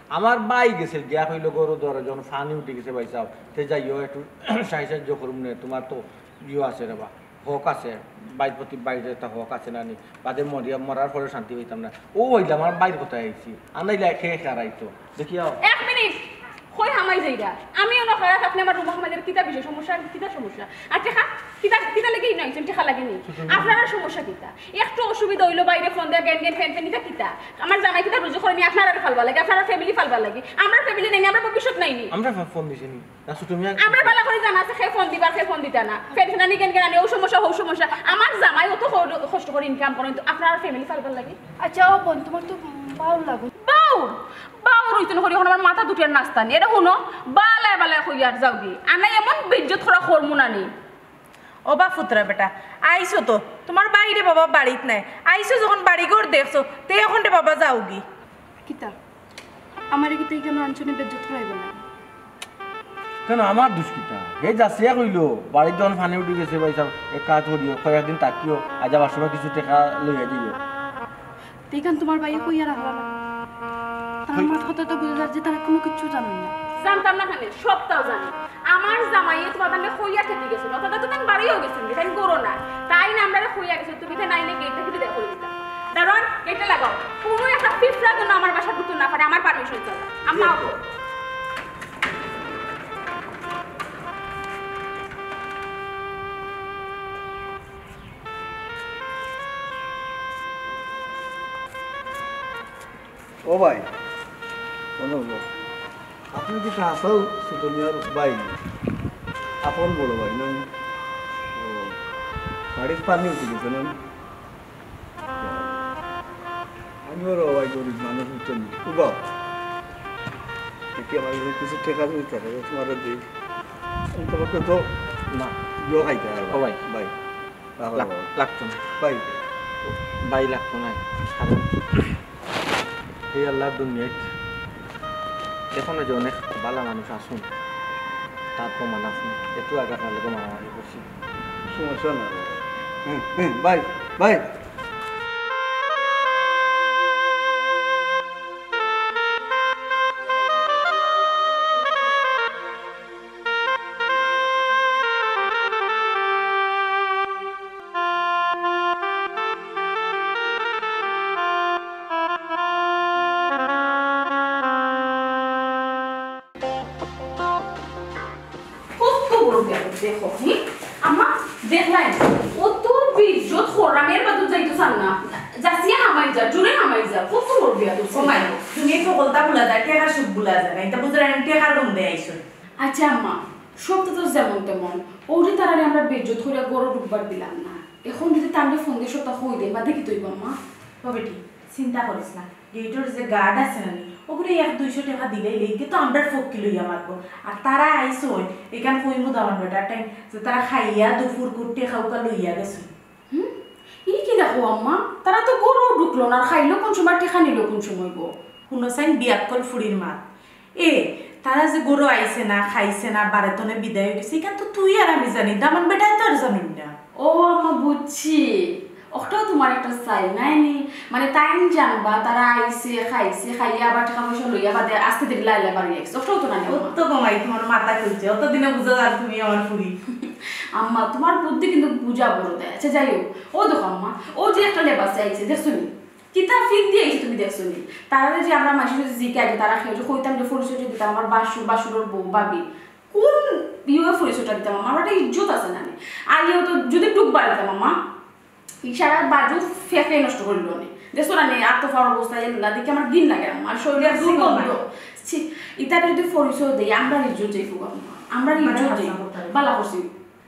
আমার ভাই গেছিল, গিয়া কইলো, "গরু ধরো, যখন পানি উঠি গেছে ভাই সাহেব, তে যাইও একটু সাহায্য করুম নে, তোমার তো ইয়ে আছে রে বা, হক আছে, ভাইর প্রতি ভাইর একটা হক আছে না নি? বাদে মরিয়া, মরার পরে শান্তি পাইতাম না।" ও হইলে আমার ভাইর কথায় আইছি, আর নাইলে একে একে আর আইতো। দেখি আও। এক মিনিট, কই হামাই যাইরা? আমি অনো খারাপ, আপনি আমার রুমো হামাই যাইরা, কিতা বিষয় সমস্যা, কিতা সমস্যা? আর টেকা, কিতা, কিতা লাগি ইনো আইছেন? টেকা লাগেনি? আপনার আর সমস্যা কিতা? একটু অসুবিধা হইলো, বাইরে ফোন দেয়া, গেন গেন ফ্যান ফ্যান, ইটা কিতা? আমার জামাই কিতা রুজি করে নি, আপনার আর ফালবা লাগে, আপনার ফ্যামিলি ফালবা লাগে। আমরা ফ্যামিলি নাই নি, আমরা ভবিষ্যৎ নাই নি। আমরা ফো-, ফোন দিছি নি? না, ছোট মিয়া। আমরা বালা করে জানা আছে, কে ফোন দিবার, কে ফোন দিতা না। ফ্যান ফ্যানানি গেন গেন আনি, ও সমস্যা, ও সমস্যা। আমার জামাই অত খ-, কষ্ট করে ইনকাম করে, কিন্তু আপনার ফ্যামিলি ফালবার লাগে। আচ্ছা, ও বোন, তোমার তো বাউর লাগো। বাউর? বাউর হইতে না করি, এখন আমার মাথা দুটিয়ার নাস্তা নেই। এটা হুনো, বালায় বালায় কই আর যাও গি। আনাই এমন বেইজ্জত করা করমু না নি। ও বা ফুতরা বেটা, আইছো তো, তোমার বাইরে বাবা বাড়িত নাই, আইছো যখন বাড়ি ঘর দেখছো, তে এখন রে বাবা যাওগি। কিতা? আমারে কিতা ইখানো আনছনি বেজ্জত করাইবা না? কেন, আমার দোষ কিতা? হে যাচিয়া কইলো, বাড়িত যখন পানি উঠি গেছে ভাই সাহেব, এক কাজ করিও, কয়েকদিন থাকিও, আজ আবার সময় কিছু টেকা লইয়া দিও। তে ইখান তোমার ভাইয়ে কইয়া রাখলা না। তার মাত কথা তো বুঝা যার যে তারা কোনো কিচ্ছু জানে না। জানতাম না কেনে, সবটাও জানি। আমার জামাইয়ে তোমার ভাইরে কইয়া খেতে গেছে। অর্থাৎ তো তাই বাড়িও গেছে, তাই করো না। তাই না আমরারে কইয়া গেছে, তুমি তাই নাইলে গেটটা খুলে দেখো দিতা। দারোয়ান, গেটটা লাগাও। কোনো একটা পিঁপড়া যেন আমার বাসা ঢুকতে না পারে, আমার পারমিশন ছাড়া। আম্মা, ওঠো। ও ভাই, বলো, বলো। আপনি কি হাছাউ ছোট মিয়ার ভাই? আপন বড় ভাই না? ও, বাড়িত পানি উঠি গেছে না? আমি ওর ভাই গরিব মানুষ, বুঝছেন? উবাও। দেখি আমার কাছে কিছু টেকা যদি থাকে, তোমারে দেই। তোমাকে তো না, ইয়ে খাইতে হবে। ও ভাই। ভাই। রাখো, লাগ-, রাখো। লাগতো না। ভাই। ভাই লাগতো না। কারণ এই আল্লাহর দুনিয়াত এখনো যে অনেক ভালা মানুষ আছইন, তার প্রমাণ আছে। একটু আগে আপনার লগে মারামারি করছি। সমস্যা না। হুম, হুম, ভাই, ভাই। কত বড় দেখো, হুম? আম্মা, দেখলায়, অত বেইজ্জত করলাম, এর বাদে যাইতো চায় না। যাচিয়া হামাই যা, জোরে হামাই যা, কত বড় বেয়াদব। ও মাই, তুমি এই ফকলতা ভুলা যায়, টেকার সুখ ভুলা যায় না। ইতা বুঝরায় নি, টেকার গন্ধে আইছো। আচ্ছা আম্মা, সব তো, তো যেমন তেমন। অউ যে তারারে আমরা বেইজ্জত করিয়া ঘরো ঢুকবার দিলাম না। এখন যদি তানরে ফোন দিয়া সবটা কই দেই, বাদে কিতা অইবো আম্মা? ও বেটি, চিন্তা করিস না। গেইটর যে গার্ড আছে না নি, অগুরে এক দুইশো টেকা দিলেই লেইতে তো আমরার ফক্কি লইয়া মারবো। আর তারা আইছইন, ইখান কইমু দামান বেটার টাইম যে তারা খাইয়া দুপুর কুট টেকা উকা লইয়া গেছইন। হুম? ই কিতা কও আম্মা? তারা তো ঘরো ঢুকলো না, আর খাইলো কুন সময়, টেকা নিলো কুন সময় গো? হুনো চাইন বিয়াক্কল ফুড়ির মাত। এ, তারা যে ঘরো আইছে না, খাইছে না, বারে থনে বিদায় অই গেছে, ইখান তো তুই আর আমি জানি, দামান বেটায় তো আর জানইন না। ও আম্মা, বুঝছি। অটাও তুমার একটা চাইল, নায় নি? মানে, তাইন জানবা, তারা আইছে, খাইছে, খাইয়া আবার টেকা পয়সা লইয়া বাদে আস্তে ধীরে লাইলা বাড়ি আইছে। অটাও তো নায় নি, আম্মা? অত কমাই তুমার মাথা খুলছে, অত দিনে বুঝা যার তুমি আমার ফুড়ি। আম্মা, তুমার বুদ্ধি কিন্তু বুঝা বড় দেয়। আচ্ছা, যাই হোক, ও দেখো আম্মা, ও যে একটা লেবাসে আইছে, দেখছো নি? কিতা ফিট দিয়া আইছে তুমি দেখছো নি? তারারে যে আমরা মাইনষে যদি জিকাই যে তারা কেউ যে কইতাম যে পরিচয় দিতাম, আমার বাসু-, বাসুরর বউ, ভাবি, কুন ইয়ে পরিচয়টা দিতাম? আমার একটা ইজ্জত আছে না নি? আর ইয়ে তো যদি টুক বাড়িতাম, আম্মা, ইশারা বাজু ফেফে নষ্ট করিল নে। দেখছো না নি, আত্মফার অবস্থা, এগুলা দেখে আমার ঘিন লাগে, আমার শরীরে দেখছি দুর্গন্ধ। বাবা। ছি, ইতারে যদি পরিচয় দেই, আমরার ইজ্জত যাইবো, আম্মা। আমরার ইজ্জত যাইবো। বালা করছি।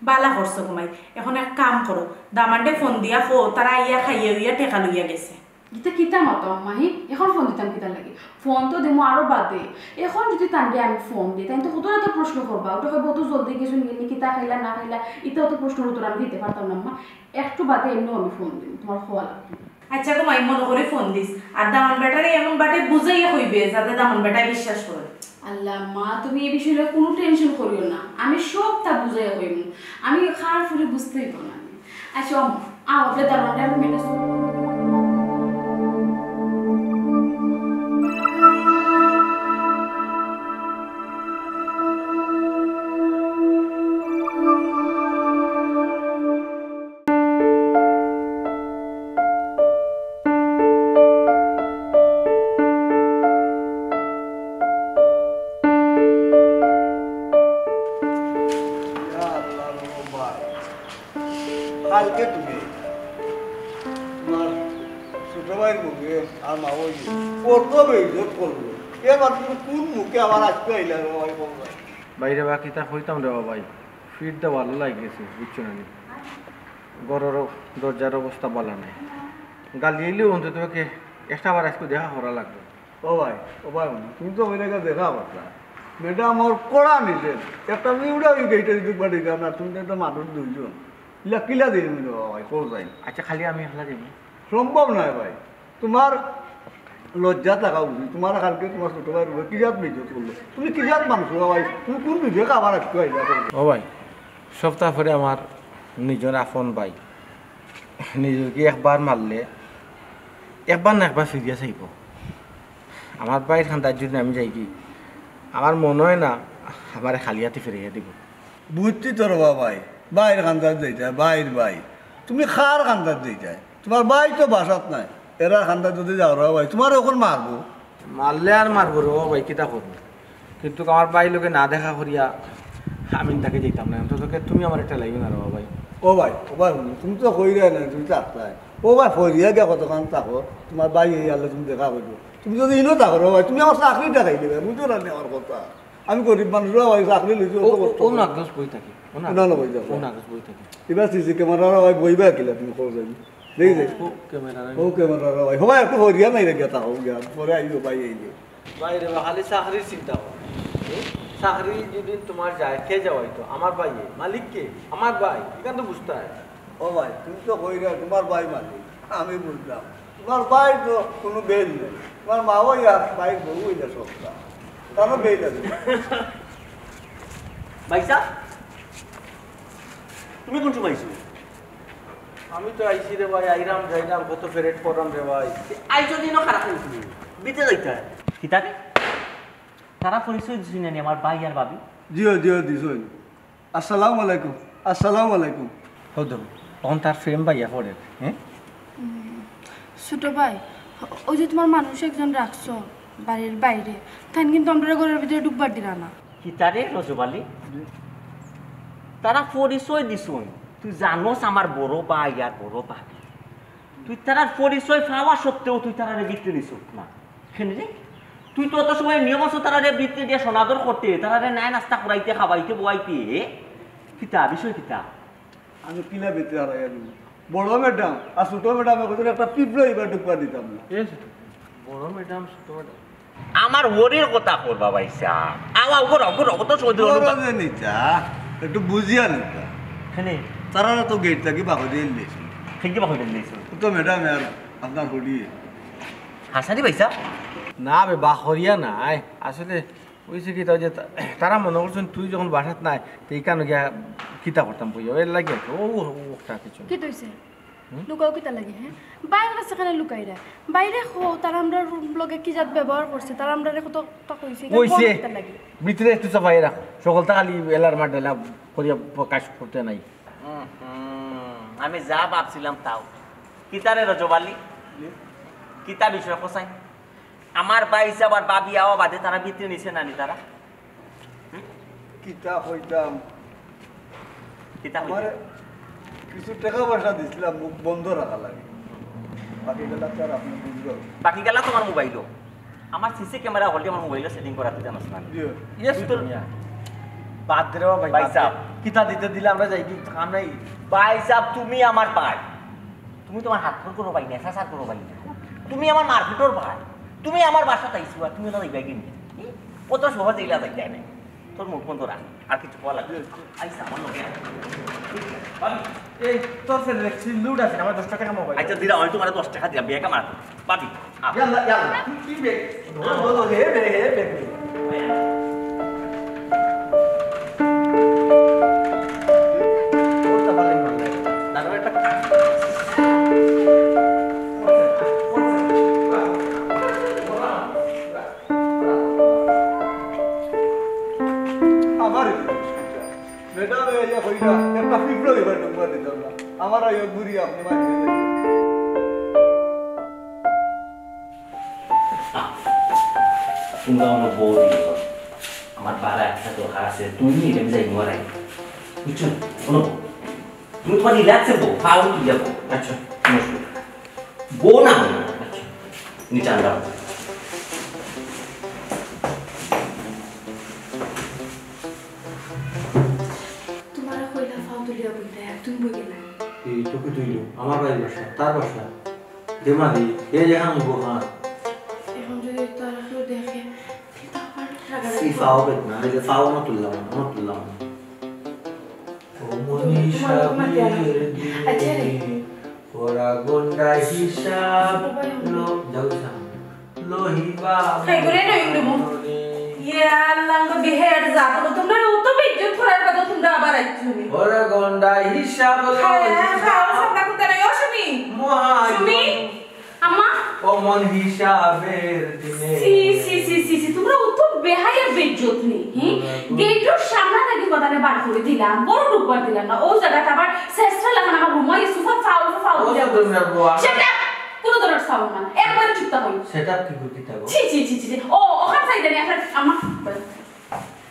বালা করছো কমাই। এখন এক কাম করো, দামান্দরে ফোন দিয়া কও, তারা আইয়া খাইয়া উইয়া টেকা লইয়া গেছে। ইতা কিতা মাতো আম্মা, হি? এখন ফোন দিতাম কিতার লাগি? ফোন তো দিমু আরো বাদে। এখন যদি তানরে আমি ফোন দেই, তাইন তো কত এত প্রশ্ন করবা। অটা কইবো, "অত জলদি গেছইন নি, কিতা খাইলা না খাইলা?" ইতা অত প্রশ্নর উত্তর আমি দিতে পারতাম না আম্মা। একটু বাদে এমনেউ আমি ফোন দিমু, তুমার কওয়া লাগতো না। আচ্ছা গো মাই, মনো করি ফোন দিস। আর দামান বেটারে এমন বাটে বুঝাইয়া কইবে, যাতে দামান বেটায় বিশ্বাস করে। আল্লাহ মা, তুমি এই বিষয়ে কুনু টেনশন করিও না, আমি সবটা বুঝাইয়া কইমু। আমি খারাপ ফুড়ি বুঝতেই পারো না। আচ্ছা, আম্মা, আও, আপনি দাঁড়ান, আমি ম্যানেজ করবো। ইয়া আল্লাহ রে বাবা। কালকে তুমি তুমার ছোট ভাইর মুখে আর মা ওই কত বেইজ্জত করলো। এবার তুমি কোন মুখে আবার আজকে আইলা রে ভাই, বল ভাই? বাইরে বা কিতা কইতাম রে বাবা, ফিট দেওয়া ভালো লাগি গেছে, বুঝছো না নি? ঘরর দরজার অবস্থা ভালা নাই। গালি আইলেও অন্তত ওকে একটা বার আজকে দেখা করা লাগবে। ও ভাই, ও ভাই, তুমি তো ওই জায়গায় দেখা করতা। ম্যাডাম ওর কড়া নিষেধ। একটা মিউরা ওই গেইটে যদি বাড়ি যাও না, তুমি তো একটা মানুষ দুইজন। ইলা কিলা দিয়ে মিলো ভাই, কোথায়? আচ্ছা, খালি আমি একলা যাইনি। সম্ভব নয় ভাই। তুমার লজ্জা থাকা উচিত। তুমার কালকে তুমার ছোট ভাইর উপরে কি জাত বেইজ্জত করলো? তুমি কি জাত মানুষ গো ভাই? তুমি কোন বিবেকে আবার আজকে আইলা? ও ভাই, সপ্তাহ পরে আমার নিজর আপন ভাই, নিজর কি একবার মারলে একবার না একবার ফিরিয়া চাইবো। আমার ভাইর কান্দাত যদি আমি যাইগি, আমার মনো অয় না আমারে খালি আতে ফিরাইয়া দিবো। বুঝছি তো রে বাবা, ভাইর কান্দাত যাইতায়, ভাইর ভাই। তুমি কার কান্দাত যাইতায়? তুমার ভাই তো বাসাত নাই, এরার কান্দাত যদি যাও রে ভাই, তুমারে অখন মারবো। মারলে আর মারবো রে বাবা, কিতা করবো? কিন্তু আমার ভাইর লগে না দেখা করিয়া আমি তাকে যাইতাম না। অন্তত তুমি আমারে ঠেলাইও না রে বাবা। ও ভাই, ও ভাই, হুনো, তুমি তো কইরায় না, তুমি থাকতায়। ও ভাই, ফরিয়া গিয়া কতক্ষণ থাকো, তুমার ভাই এই আল্লাহ তুমি দেখা করিও। তুমি যদি ইনো থাকো রে ভাই, তুমি আমার চাকরিটা খাই দিবে, বুঝছো না নি আমার কথা? আমি গরিব মানুষ রে ভাই, চাকরি লইছি, অত ও, ও, কষ্ট ও করে। নাগরস বই থাকে, ও না, নাগরস। না, না, বই যাও। ও নাগরস বই থাকে। এবার সিসি ক্যামেরা রে ভাই, বইবা কিলা তুমি খোঁজ যাবি। দেখি যাই। ও ক্যামেরা রে। ও ক্যামেরা রে ভাই। ও ভাই, একটু ফরিয়া নাই রে, গিয়া থাকো, গিয়া। পরে আইও ভাই, এই যে। ভাই রে বা, খালি চাকরির চিন্তা কর। চাকরি যদি তুমার যায়, কে যাওয়াইতো? আমার ভাইয়ে। মালিক কে? আমার ভাই। ইখান তো বুঝতায়। ও ভাই, তুমি তো কইরায়, তুমার ভাই মালিক। আমি বুঝলাম। তুমার ভাই তো কুনু বেইল নাই। তুমার মা ওই আর ভাইর বউ ওই যে সবটা। তারও বেইল আছে। ভাইসাব, তুমি কোন সময় আইছো? আমি তো আইছি রে ভাই, আইরাম যাইরাম, কত পেরেড করলাম রে ভাই। আইছো দিনও খারাপ হইছে। বিতে যাইতায়। কিতা রে? তারা পরিচয় দিছইন না নি আমার ভাই আর ভাবি? জি অয়, জি অয়, দিছইন। আসসালামু আলাইকুম, আসসালামু আলাইকুম। হৌ দেখো, অখন তার প্রেম ভাইয়া পড়ের, হ্যাঁ? উম, ছোট ভাই, ওই যে তুমার মানুষ একজন রাখছো বাড়ির বাইরে, তাইন কিন্তু আমরারে ঘরর ভিতরে ঢুকবার দিরা না। কিতা রে রজব আলী? তারা পরিচয় দিছইন, তুই জানোস আমার বড় ভাই আর বড় ভাবি। তুই তারার পরিচয় পাওয়া সত্ত্বেও তুই তারারে ভিতরে নিছস না। কেনে রে? তুই তো অত সময় নিয়ম আছে তারারে ভিতরে দিয়া সনাদর করতে, তারারে নায় নাস্তা করাইতে, খাওয়াইতে, বওয়াইতে। কিতা, বিষয় কিতা? আমি কিলা ভিতরে হারাইয়া দিমু? বড় ম্যাডাম আর ছোট ম্যাডামে কইছইন একটা পিঁপড়া ইবার ঢুকবার দিতাম না। এ ছোট, বড় ম্যাডাম, ছোট ম্যাডাম। আমার ওরির কথা কর বাবা ইসা। আও, আও, করো, করো, কত সময় ধরে বড় অনুবাদ? যে নিতা, একটু বুঝিয়া নিতা। কেনে? তারা তো গেট থাকি বাকরি দিয়েছিল। কেনে বাকরি দিয়েছিল? তো ম্যাডাম আর আপনার হলি। হাসানি ভাইসা? না বে, বাকরিয়া নাই। আসলে অইছে কিতা, ওই যে তা-, তারা মনে করছইন তুই যখন বাসাত নাই, তো ইখানো গিয়া কিতা করতাম কইয়া, এর লাগি আর কি। ও, ও, ও, ওটা কিছু না। কিতা অইছে? হুম? লুকাও কিতা লাগি, হে? ভাইর কাছে কেনে লুকাইরা? ভাইরে কও, তারা আমরার লগে কি জাত ব্যবহার করছে, তারা আমরারে কততা কইছে, ইখান কইছে, কও কিতা লাগি? ভিতরে একটু চাপাই রাখো, সকলতা খালি এলার মার ডেলা করিয়া প্রকাশ করতে নাই। হুম, হুম, আমি যা ভাবছিলাম তাও। কিতা রে রজব আলী? কিতা বিষয় কছাইন? আমার ভাইসাব আর ভাবি আওয়া বাদে তারা ভিতরে নিছে না নি তারা? হুম? কিতা কইতাম? কিতা কইতাম? আমারে কিছু টেকা পয়সা দিছিলা মুখ বন্ধ রাখা লাগি। বাকি গেলা তো আর আপনি বুঝবেন। বাকি গেলা তোমার মোবাইলও। আমার সিসি ক্যামেরা হলে আমার মোবাইলও সেটিং করাতে জানোস না। জি। ইয়েস, তুই তো দুনিয়া। বাদ দে রে বাবা, ভাই বাদ দে। কিতা দিতে দিলে আমরা যাই কি কাম নাই? ভাইসাব, তুমি আমার ভাই। তুমি তোমার হাত করো ভাই, নেশা সার করো ভাই। তুমি আমার মারপিটর ভাই। তুমি আমার বাসাত আইছো আর তুমি ওটা দেখবে কি? কত সহজ এগুলা দেখবে না। তোর মুখ বন্ধ রাখ, আর কিছু কওয়া লাগবে না। আইসা, আমার লগে আয়। ভাবি, এই, তোর ফেলে রাখছি, লুট আছে, আমার দশ টাকা মোবাইল। আচ্ছা, দিরা, আমি তোমার দশ টাকা দিলাম, বিয়ে কামার। ভাবি, আপ। ইয়াল্লা, ইয়াল্লা, কি, কি বে? বলো, বলো, হে বে, হে বে। ওটা ভালো লাগে। দাঁড়াও, একটা আমার ম্যাডাম, এই যে কইরা, একটা পিঁপড়া এবার ঢুকবার দিতাম না। আমার আইও ঘুরি আপনি মাঝে। তোমরা আমার বউ দিও। আমার বারা একটা দরকার আছে, তুমি এটা আমি যাই নোয়ারাই। বুঝছো? শোনো, তুমি তোমার রিল্যাক্সে বউ, পাও তুই যাবো। আচ্ছা, নমস্কার। বউ না, বউ না। আচ্ছা। নিচে আনলাম। তোমারে কইলা ফাও তুলিয়া বইতে, আর তুমি বই গেলা। এই তো কি তুইলো? আমার ভাইর বাসা, তার বাসা। দে মারি, এ যেখান বউ খান। এখন যদি তারা কেউ দেখে, তে তো আবার রাগারাগি এই ফাও করবে। বেদ না, এই যে ফাও না তুললাম, না তুললাম। ও মনীষা তোমার তোমার দেয়া লাগবে। আচ্ছা রে। ওরা গন্ডা হিসাব লো, যাও সামনে। লোহিবা খাই করে নই উঠবো। মনে। ইয়া আল্লাহ, তো বিহের জাত, তো তোমরা অত বেইজ্জত করার বাদে তোমরা আবার আইছো নি। ওরা গন্ডা হিসাব লো। হ্যাঁ, হ্যাঁ, হ্যাঁ, ওর সামনে কোথায় নাই? ও সুমি। মহা সুমি। আম্মা। অমন হিসাবের দিনে। ছি, ছি, ছি, ছি, ছি, তোমরা অত বেহায়া বেইজ্জত নি, হি? গেইটর সামনে থাকি কথাটা বার করি দিলাম, ঘরো ঢুকবার দিলাম না। ও জাগাত আবার শেষটা লাগান আমার রুমে এই সোফা ফাউল, ফাউল ও দিলাম। তো তোমরা বউ, আমি সেটা কোনো ধরনের সাউন্ড না, একবারে চুপ থাকো। সেটা কি করি থাকো? ছি, ছি, ছি, ছি, ছি। ও, ওখান সাইডে নিয়ে আপনার আম্মা।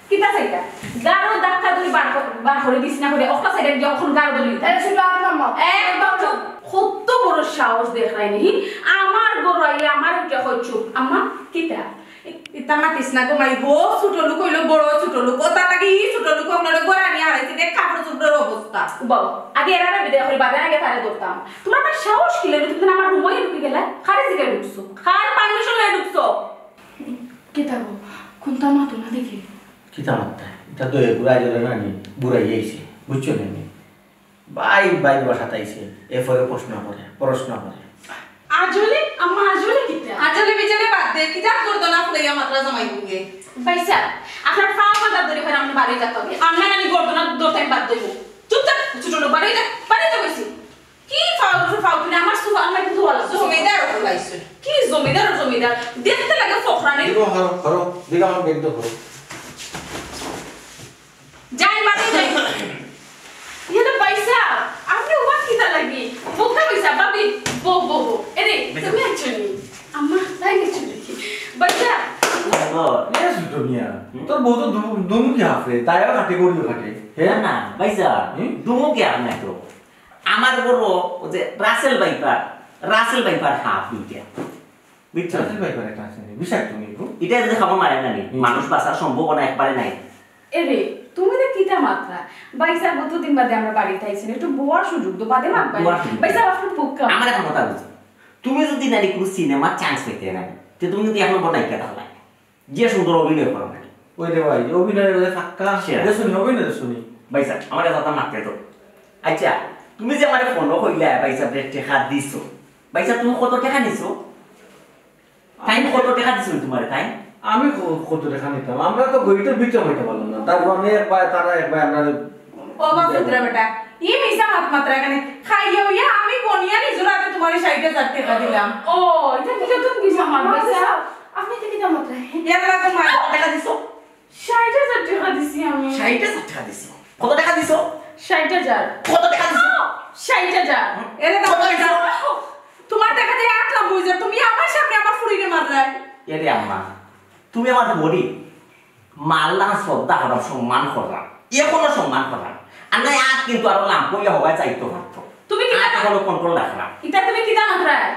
কিতা চাইতা? গারো ধাক্কা ধরি বার কর-, বার করি দিস না করি, অক্কা সাইডে গিয়া অখন গারো ধরি দিতা। আরে, শুধু আমার মামা। একদম চুপ। কত বড় সাহস দেখরায় নি। আমার ঘরো আইয়া আমার উঠে কয় চুপ। আম্মা, কিতা? ই-, ইতা মাতিস না গো মাই গো, ছোট লোক অইলো বড় ছোট লোক। ও তার লাগি ই ছোট লোক আপনারে ঘরো আনি হারাইছে, দেখ কাপড় চোপড়ের অবস্থা। বাবা, আগে এরারে বিদায় করি, বাদে আগে তারে ধরতাম। তোমার আমার সাহস কি লাগে? তুমি আমার রুমে ঢুকি গেলা? কারে জিগাই ঢুকছো? কার পারমিশন লইয়া ঢুকছো? কিতা গো? কোনটা মাতো না দেখি? কিতা মাততা? ইটা তো এ বুড়া আইজলে নানি, বুড়াই আইছে, বুঝছো নি? ভাই, ভাই বাসাত আইছে, এরপরে প্রশ্ন করে, প্রশ্ন করে। আজলে? আম্মা, আজলে কিতা? আজলে বিজলে বাদ দে, কিতা করতো না ফুলাইয়া মাতরা জামাই বুকে। ভাইসাব, আপনার ফাও বাধা ধরি করে আপনি বাড়ি যাতে হবে। আপনার আমি গর্দনা ধরতে আমি বাদ দইব। চুপ থাক, ছোট লোক, বাড়ি যা, বাড়ি যা কইছি। কি ফাও, ফাও, তুমি আমার সুফা, আমার কিন্তু ওয়ালা। জমিদার অকল আইছে। কি জমিদার আর জমিদার? দেখতে লাগে ফখরানি। দিগো, হরো, হরো, দিগো আমার ব্যাগ দাও, হরো। যাই, বাড়ি যাই। ইয়ে তো ভাইসাব, আপনি ওয়াক কিতা লাগি? বোকা ভাইসাব, ভাবি, বো, বো, বো। এরে, তুমি আছো নি? আম্মা, তাই গেছো দেখি। ভাইসাব। এ ছোট মিয়া, তোর বউ তো দু-, দুমুখী বাপরে, তাইও কাটে, গরুও কাটে। হে? না, না, ভাইসাব, হুম? ডুমু কি আপনার তো? আমার বড় ওই যে Russell viper, Russell viper half দুইটা। বুঝছো? রাসেল ভাইপার একটা আছে নি, বিষাক্ত নি গো। এটা যদি খাবার মারে না নি, হুম। মানুষ বাঁচার সম্ভাবনা একবারে নাই। এরে, তুমি না কিতা মাতরা? ভাইসাব, কতদিন বাদে আমরা বাড়িত আইছি, একটু বওয়ার সুযোগ দেও, বাদে মাতবা। বওয়ার সুযোগ। ভাইসাব, আপনার বুক কাঁপে। আমার একটা কথা বুঝো, তুমি যদি নারী কোনো সিনেমার চান্স পেতে না, তো তুমি কিন্তু এখন বড় নায়িকা তাহলে। যে সুন্দর অভিনয় করো না। ওই রে ভাই, অভিনয় বলে ফাক্কা। সেরা। দেখছো নি, অভিনয় দেখছো নি? ভাইসাব, আমার কথা মারতে তো। আচ্ছা, তুমি যে আমার ফোনও কইলা, ভাইসাব রে টেকা দিছো। ভাইসাব, তুমি কত টেকা নিছো? তাইন কত টেকা দিছো তোমারে, তাইন? আমি ক-, কত টেকা নিতাম? আমরা তো গরিবের ভিতরে হইতে পারলাম না। তার মানে একবার তারা একবার আমরা ও বাপ পুত্রা বেটা, ই মিছা মাত মাতরা কেনে? খাইয়া হইয়া আমি গনিয়া নিজর হাতে তোমারে ষাইট হাজার টেকা দিলাম। ও, এটা কি নতুন মিছা মাত, ভাইসাব? আপনি এটা কিতা মাতরা? ইয়ার লাগো মার। কত টেকা দিছো? ষাইট হাজার টেকা দিছি আমি। ষাইট হাজার টেকা দিছো? কত টেকা দিছো? ষাইট হাজার। কত টেকা দিছো? ষাইট হাজার। এরে দাও কত দিছো? তোমার দেখা যায় আট লাখ বুঝে, তুমি আমার সামনে আমার ফুরিরে মাররায়। এরে আম্মা, তুমি আমার গরিব, মারলাম, শ্রদ্ধা করলাম, সম্মান করলাম, এখনো সম্মান করলাম। আর নাই আর কিন্তু আরো লাম্প হইয়া হবায় চাইতো পারতো। তুমি কিতা আর এখনো কন্ট্রোল রাখলাম। ইটা তুমি কিতা মাতরায়?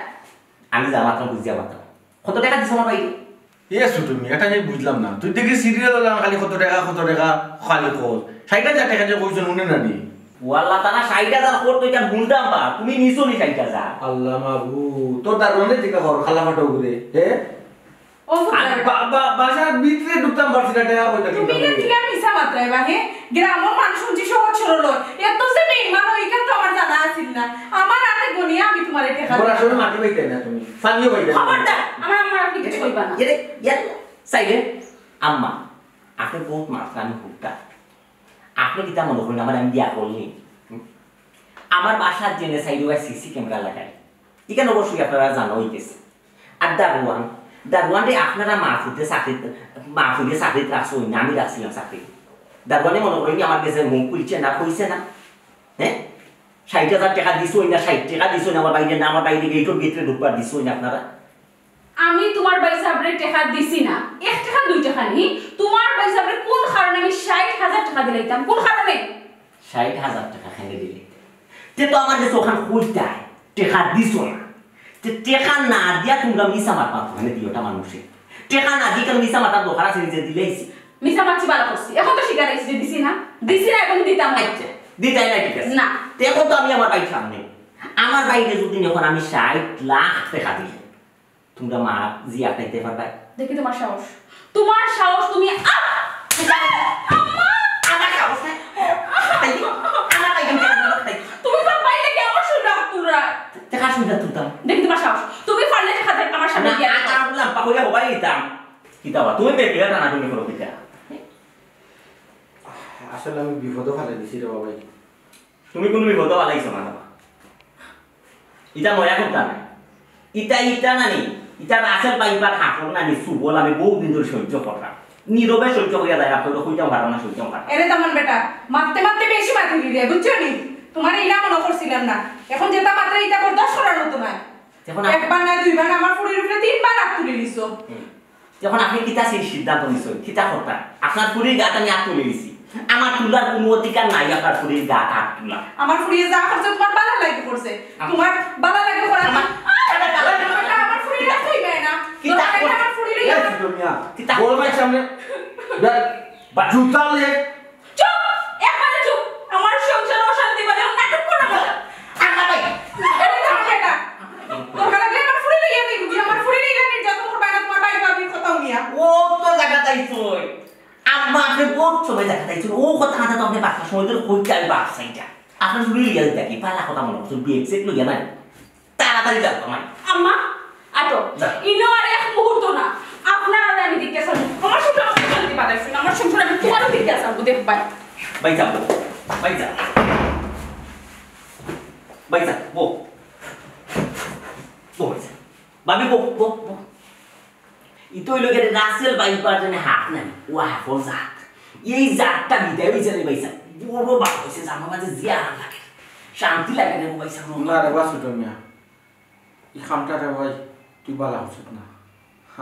আমি যা মাতরাম বুঝিয়া মাতরাম। কত টেকা দিছো আমার ভাইরে? এ ছোট মিয়া, এটা আমি বুঝলাম না। তুই দেখি সিরিয়াল হলাম খালি কত টেকা, কত টেকা, খালি কর। ষাইট হাজার টেকা যে কইছো, হুনে না নি? ওয়াল্লা, তারা ষাইট হাজার কর তো এটা হুনতাম বা, তুমি নিছো নি ষাইট হাজার? আল্লাহ মাবুদ, তোর দারোয়ানে জিকা কর, খালা ফাটো ঘুরে, হে? ও আর বা-, বা-, বাসার ভিতরে ঢুকতাম পারছি না, টেকা কই থাকি তুমি পাবো? না কিলা মিছা মাতরায় বা, হে? গ্রামর মানুষ হুনছি সহজ সরল অয়। এত যে বেইমান অয়, ইখান তো আমার জানা আছিল না। আমার আতে গনিয়া আমি তোমারে টেকা ওরা দিলাম। সবে মাটি পাইতে না তুমি, পানিও পাইতে না। খবরদার, আমার আম্মার আপনি কিছু কইবা না। এরে, ইয়ার, সাইলেন্ট। আম্মা, আপনি বহুত মাতরা আমি হুনতা। আপনি কিতা মনে করেন আমার আমি বিয়া করলি? হুম? আমার বাসার জেনে সাইডে ওই সিসি ক্যামেরা লাগাই। ইখান অবশ্যই আপনারা জানা হইতেছে। আর দারোয়ান, দারোয়ান রে আপনারা মাহফুদে চাকরি, মাহফুদে চাকরিত রাখছো না, আমি রাখছিলাম চাকরি। দারোয়ানে মনে করেন আমার গেছে মুখ খুলছে না, কইছে না। হ্যাঁ? ষাইট হাজার টেকা দিছো না, ষাইট টেকা দিছো না আমার বাইরে, না আমার বাইরে গেটর ভিতরে ঢুকবার দিছো না আপনারা। আমি তোমার ভাইসাবরে টেকা দিছি না, এক টেকা দুই টেকা নি। তোমার ভাইসাবরে কোন কারণে আমি ষাইট হাজার টেকা দিলাইতাম? কোন কারণে? ষাইট হাজার টেকা কেনে দিলে? তে তো আমার গেছে ওখান কইতায়, টেকা দিছো না। তে টেকা না দিয়া তোমরা মিছা মাত মাতো কেনে দিও ওটা মানুষে? টেকা না দিয়া কেনে মিছা মাতার দরকার আছে, নিজে দিলেই সি-, মিছা মাতছি ভালা করছি। এখন তো স্বীকার হইছে যে দিছি না, দিছি না এবং দিতাম না। আচ্ছা, দিতাই না, ঠিক আছে। না। তে এখন তো আমি আমার ভাইর সামনে, আমার ভাইরে যদি এখন আমি ষাইট লাখ টেকা দিই, তোমরা মা জি আটাইতে পারবায়? দেখি তোমার সাহস, তোমার সাহস, তুমি, আহ! আম্মা! আমার সাহস নাই। তাই কি? আমার ভাই কেমন টাকা দিল? তাই কি? তুমি তো বাইরে গিয়ে আমার সুন্দর তুলরা। টেকা সুন্দর তুলতাম। দেখি তোমার সাহস, তুমি পারলে টেকা দে-, আমার সামনে না, দিয়ে আর আসো। আমি লাম্পা করিয়া হবাই দিতাম। কিতা বা, তুমি বেটিরা টানা তুমি করো কিতা? আসলে আমি বিপদে ফেলে দিছি রে বাবাই। তুমি কোনো বিপদে ফালাইছো না বাবা। ইটা মজা করতাম না। ইটা, ইটা নানি, ইটা রাসেল ভাইপার হাঁকর নানি সুবল আমি বহুত দিন ধরে সহ্য করলাম। নীরবে সহ্য করিয়া যাইরাম, কইলো কইতাম পারো না, সহ্য পারো না। এরে দামান বেটা, মারতে মারতে বেশি মাতি দিলে, বুঝছো নি? তোমার ইলা মনে করছিলাম না। এখন যেটা মাত্র ইটা বরদাস্ত করার মতো না। এখন আপ- একবার না দুইবার, আমার ফুরির উপরে তিনবার আত তুলি নিছো। হুম। এখন আপনি কিতা সেই সিদ্ধান্ত নিছেন? কিতা কথা? আপনার ফুরির গাত আমি আত তুলি নিছি। আমার তুলার কোনো অধিকার নাই আপনার ফুরির গাত আত তুলা। আমার ফুরিয়ে যা করছে তোমার বালা লাগি করছে। আম- তোমার বালা লাগি করা। আমার- আমার বালা লাগি করা। আমার ফুরির গাত তুই গায় না। কিতা তোর গায়ে কর- আমার ফুরির এই গায়ে। সুন্দর মিয়া, কিতা বড় ভাইর সামনে বা- জুতা লে চুপ! একবারে চুপ! আমার সংসার অশান্তি বাজে, আমার নাটক করো না। আল্লাহ ভাই। এটা তো আমার বেটা। দরকার লাগলে আমার ফুরি লইয়া যাইবি, তুই আমার ফুরি লইয়া নির্যাতন করবে না, তোমার বাইরে আমি কথা হুনিয়া। ও তো জায়গা তাইছই। আম্মা, আপনি বহুত সময় জায়গা তাইছই। ও কথা না তো আপনি বাচ্চার সময় ধরে কইতে আমি বাচ্চা এটা। আপনার ফুরি লইয়া যাইতে কি? পালা কথা মনে করছেন, বিয়ে সেট লইয়া নাই। তাড়াতাড়ি যাও, তোমার। আম্মা, আটো। যা। ইনো আর এক মুহূর্ত না। আপনার আর আমি দিকে আসবো। আমার সংসার আমি শান্তি পাতাইছি না। আমার সংসার আমি তোমারও দিকে আসবো, দেখবাই। ভাই যাও, ভাই যাও। ভাই যাও, বো। বো, ভাই যাও। ভাবি, বো, বো, বো। ইতো হইল গিয়ে রাসেল ভাইপার জানে হাত নাই, ও হাফল জাত। এই জাতটা বিদায় হয়েছে রে ভাই সাহেব। বড় বাপ হয়েছে, জামা মাঝে যে আরাম লাগে, শান্তি লাগে রে ভাই সাহেব। না রে বা ছোট মিয়া, এই কামটা রে ভাই, তুই বালা হচ্ছত না।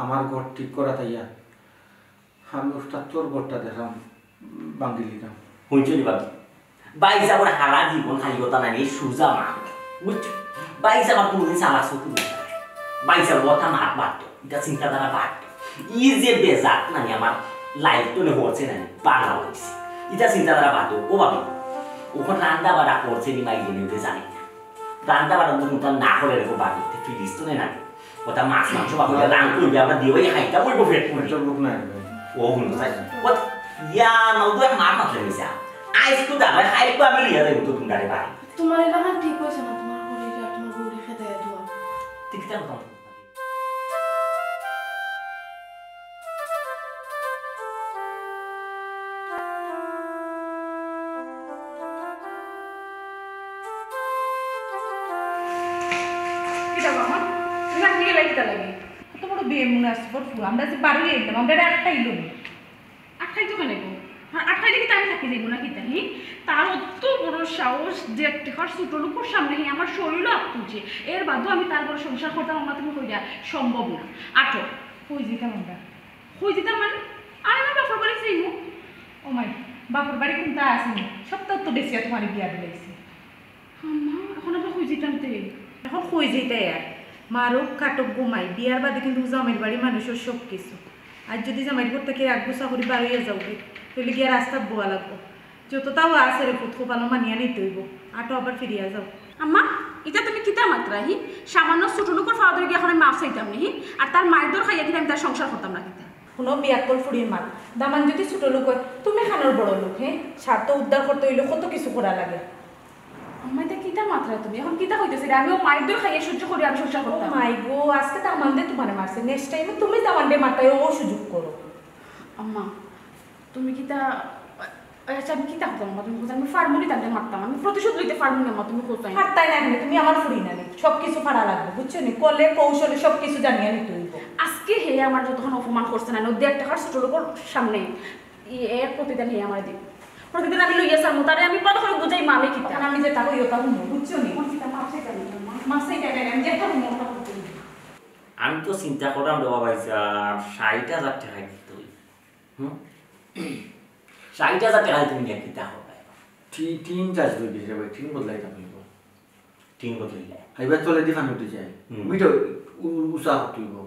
আমার ঘর ঠিক করা তাইয়া, আমি উস্তাদ তোর ঘরটা দেখাম। ভাঙ্গি দিতাম। হুনছো নি ভাবি? ভাইসাবর হারা জীবন খালি কথা নানি, সুজা মাত। বুঝছো? ভাইসাব কুনুদিন চালাক চতুর নায়। ভাইসাব কথা মাত বাদ দেও। ইটা চিন্তাধারা বাদ দেও। ই যে বেজাত নানি আমার life তো নে হচ্ছে নানি, বালা হইছে। ইটা চিন্তাধারা বাদ দেও। ও ভাবি, অখন রান্দা বাড়া করছে নি মাই দিনে উঠে জানি না। রান্দা বাড়া যদি উঠা না করে রেখো ভাবি, তে ফিরিস তো নে নানি। ওটা মাছ মাংস বা হইলে রান করবে, আমরা দিয়ে ওই খাইতাম, ওই বুফে করবে। এটা লোক নাই ভাই। ও হুনো চাই। ও ইয়া, না, ও তো এক মার মাথায় নিছে। আইস তো দাদা, খাই তো আমি লিয়া দেব তো তুমি দাঁড়িয়ে বাড়ি। তোমার এলাকা ঠিক হয়েছে না, তোমার ঘরে গিয়ে তোমার বউরে খেতে দেওয়া। ঠিক আছে, আমি তোমার কিতা বাবা? তুমি রাখি গেলে কিতা লাগে? কত বড় বেমুনাসিবর ফুয়া, আমরা যে বাড়ি আইলাম, আমরা একটা আইলো না। আটকাইতো কেনে গো? আর আটকাইলে কিতা আমি থাকি যাইবো না কিতা, হি? তার অত বড় সাহস, দেড় টেকার ছোট লোকর সামনে হি আমার শরীরও আপ তুলছে। এর বাদেও আমি তার ঘরে সংসার করতাম, আমার তুমি কইরা সম্ভব না। আটো। কই যাইতাম আমরা? কই যাইতাম মানে? আমি আমার বাপর বাড়ি যাইমু। ও মাই, বাপর বাড়ি কোনটা আছে নি? সব তো, তো বেশি তোমার বিয়া দিলাইছি। আম্মা, এখন আমরা কই যাইতাম তে? এখন কই যাইতায় আর? মারুক, কাটুক, ঘুমাই। বিয়ার বাদে কিন্তু জামাইর বাড়ি মানুষর সব কিছু। আর যদি জামাইর ঘর থাকি এক গুছা করি বারইয়া যাও গি, তাইলে গিয়া রাস্তাত বওয়া লাগবো। যততাও আছে রে পুত, কপালো মানিয়া নিতে অইবো। আটো আবার ফিরিয়া যাও। আম্মা, ইটা তুমি কিতা মাতরায়, হি? সামান্য ছোট লোকর ফাও ধরি গিয়া এখন আমি মাফ চাইতাম নি, হি? আর তার মাইর দর খাইয়া কিতা আমি তার সংসার করতাম না কিতা? হুনো বিয়াক্কল ফুড়ির মাত, দামান যদি ছোট লোক অয়, তুমি খানোর বড় লোক, হে? স্বার্থ উদ্ধার করতে অইলে কত কিছু করা লাগে। আম্মা, ইতা কিতা মাতরায় তুমি? এখন কিতা কইতাছে রে? আমিও মাইর দর খাইয়া সহ্য করি, আমি সংসার ও করতাম। মাই গো, আজকে দামান্দে তোমারে মারছে, next time এ তুমি দামান্দে মারতায়, ও সুযোগ করো। আম্মা, তুমি কিতা, আচ্ছা, আমি কিতা করতাম আম্মা? তুমি কইছো আমি ফারমুনি তানরে মারতাম, আমি প্রতিশোধ লইতে ফারমুনি আম্মা, তুমি কইছো আমি ফারতায় না কেনে, তুমি আমার ফুড়ি না নি, সব কিছু ফারা লাগবো, বুঝছো নি? কলে কৌশলে সব কিছু জানিয়া নিতে অইবো। আজকে হে আমার যতক্ষণ অপমান করছে না, ও দেড় টেকার ছোট লোকর সামনে, ই এর প্রতিদান হে আমার দিবো। প্রতিদিন আমি লইয়া ছাড়মু, তারে আমি ভালা করি বুঝাইমু আমি কিতা। এখন আমি যেতা কই ওতা হুনো, বুঝছো নি? কোন কিতা মাফ চাইতাম না, মা। মাফ চাইতাম না, আমি যেতা হুনো ওতা করতে অইবো। আমি তো চিন্তা করলাম রে বাবা, এই যে ষাইট হাজার টেকা দিতে অইবো। হুম? ষাইট হাজার টেকা তুমি নিয়া কিতা করবায়? টি-, টিন চাষ অই গেছে রে ভাই, টিন বদলাইতাম অইবো। টিন বদলাইলে? হাইবার চলে দি ফানি উঠি যায়। হুম। মিঠো উ-, উষা হতে অইবো।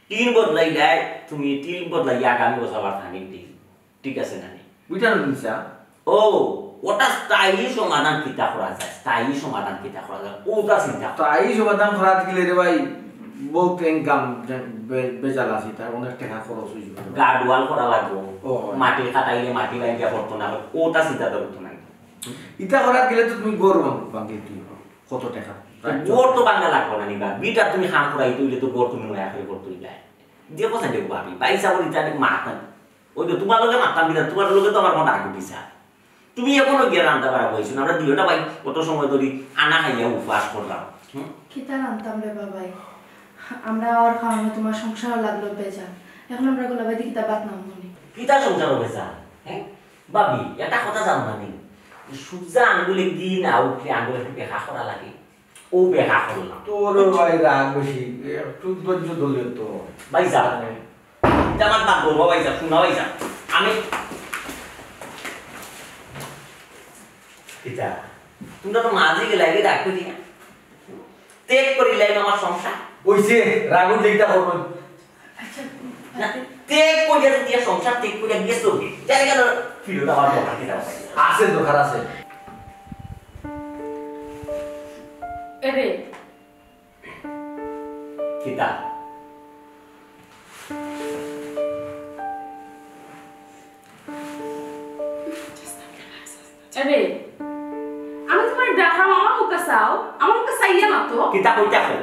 টিন বদলাইলে, তুমি টিন বদলাইয়া আগামী বছর আবার ফানি উঠি। ঠিক আছে না নি? বুঝা না নিসা? ও, ওটা স্থায়ী সমাধান কিতা করা যায়? স্থায়ী সমাধান কিতা করা যায়? ওটা চিন্তা কর। স্থায়ী সমাধান করাত গেলে রে ভাই, বহুত income বে-, বেজাল আছে, তার অনেক টেকা খরচ অই যাইবো। গার্ড ওয়াল করা লাগবো। ও। মাটি কাটাইলে মাটি ভাঙ্গিয়া পড়তো না, ওটা চিন্তা করতো না। ইতা করাত গেলে তো তুমি ঘর ভাঙ-, ভাঙিয়া দিও। কত টেকা? তো ঘর তো ভাঙ্গা লাগবো না নি বা? বিটা তুমি খান করাইতে অইলে তো ঘর তুমি নয়া করি করতে অইলে। দেখো স্যার, দেখো ভাবি, ভাই সাহেব ইত্যাদি মাথা। ওই তো তোমার লগে মারতাম কিনা, তোমার লগে তো আমার মন আগে দিছে। তুমি এখনো গিয়া রান্না বাড়া বইছো না, আমরা দুইটা ভাই অত সময় ধরি আনা খাইয়া উপাস করলাম। হুম? কিতা রান্তাম রে বাবাই, আমরা আর খাওয়ানো তোমার সংসারও লাগলো বেজান। এখন আমরা গোলাবাই দি কিতা বাদ নাম মনে। কিতা সংসারও বেজান? হ্যাঁ? ভাবি, এটা কথা জানো না নি? সুজা আঙ্গুলে ঘি না উঠলে আঙ্গুলে একটু বেকা করা লাগে। ও বেকা করলাম। তোর ভাই রাগ বেশি, একটু ধৈর্য ধরলে তো। ভাই যা। জামাত বাদ করবো ভাই যা, শোনা ভাই যা। আমি কিতা? তোমরা তো মাঝে গেলে আগে ডাক করি না। ত্যাগ করিলাই আমার সংসার। ওই যে রাগ উঠলে ইটা করবো। আচ্ছা, না, ত্যাগ করিয়া যদি আর সংসার ত্যাগ করিয়া গেছো কে? জানি কেন ফিরত আমার দরকার কিতা ভাই? আছে, দরকার আছে। এরে। কিতা? আরে, আমি তোমার ডাকলাম, আমার মুখে চাও, আমার মুখে চাইয়া মাতো। কিতা কইতা কও?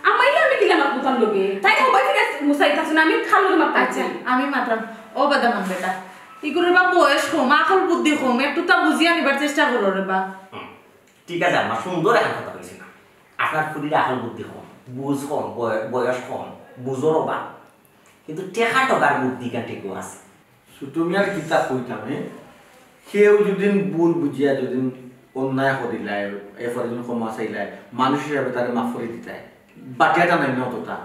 আমাইলে আমি কিলা মাতমু তার লগে? তাই সবাই ফিরে মুসাই থাকছে না, আমি খাল লগে মাততাম। আচ্ছা, আমি মাতরাম। ও বাদামান বেটা, ইগুলোর বা বয়স কম, আকল বুদ্ধি কম, একটু তা বুঝিয়া নিবার চেষ্টা করো রে বা। হুম, ঠিক আছে, আমার সুন্দর এখন কথা কইছে না। আপনার ফুরির আকল বুদ্ধি কম, বুঝ কম, বয়-, বয়স কম, বুঝর অভাব। কিন্তু টেকা টকার বুদ্ধি কান ঠিকও আছে। ছোট মিয়ার কিতা কইতাম, এ? কেউ যদি ভুল বুঝিয়া যদি অন্যায় করিলায়, এরপরে যদি ক্ষমা চাইলায়, মানুষ হিসাবে তারে মাফ করি দিতায়। বাটিয়াটা নাই না অতটা।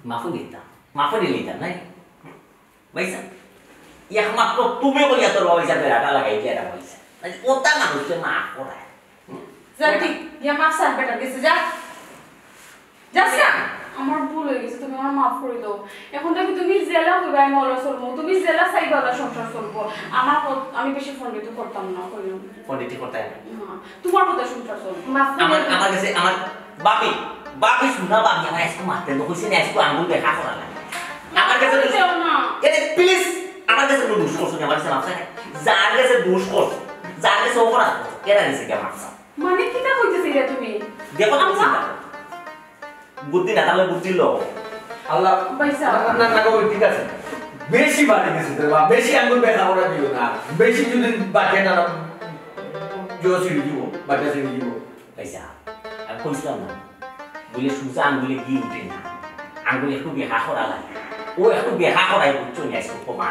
মাফ করি দিতাম। মাফ করি দিতাম, নাই? ভাইসাব, একমাত্র তুমি কইয়া তোর বাবা ইসা বেড়াটা লাগাই দিয়া রাখা হইছে। মানে, ওটা মানুষকে মাফ করায়। যা, ঠিক, গিয়া মাফ চার বেটার গেছে, যা। যাস না? আমার ভুল অই গেছে, তুমি আমারে মাফ করি দেও। এখন থাকি তুমি যেলা কইবা আমি অলা চলমু, তুমি যেলা চাইবা অলা সংসার চলবো। আমার পথ-, আমি বেশি পণ্ডিতি করতাম না, কইলাম। পণ্ডিতি করতায় না? না, তুমার কথা সংসার চলবো। মাফ করি আমার, দেও। আমার গেছে, আমার বাপি, বাপি, হুনা বাপি, আমার আইজকু মারতে তো কইছি না, আইজকু আঙ্গুল বেকা করা লাগে। আমার গেছে মাফ করি দেও না। এরে, please, আমার গেছে কুনু দুষ করছো নি, আমার গেছে মাফ চাই না। যার গেছে দুষ করছো, যার গেছে অপরাধ করছো, এরার গেছে গিয়া মাফ চাও। মানে, কিতা কইতে চাইরা তুমি? দেখো, তুমি আম্মা? চিন্তা করো। বুদ্ধি না, তাহলে বুদ্ধি লও। আল্লাহ, ভাইসাব। না, না, না, না, ঠিক আছে। বেশি বাড়ি গেছে তো, বা বেশি আঙ্গুল বেকা করা দিও না। বেশি যদি বাকি না, জো ছিঁড়ি দিব, বাকি ছিঁড়ি দিব। ভাইসাব, আমি কইছিলাম না, বুলে সুজা আঙ্গুলে ঘি উঠে না, আঙ্গুল একটু বেকা করা লাগে। ও একটু বেকা করাই, বুঝছো নি, আইজকু কমা।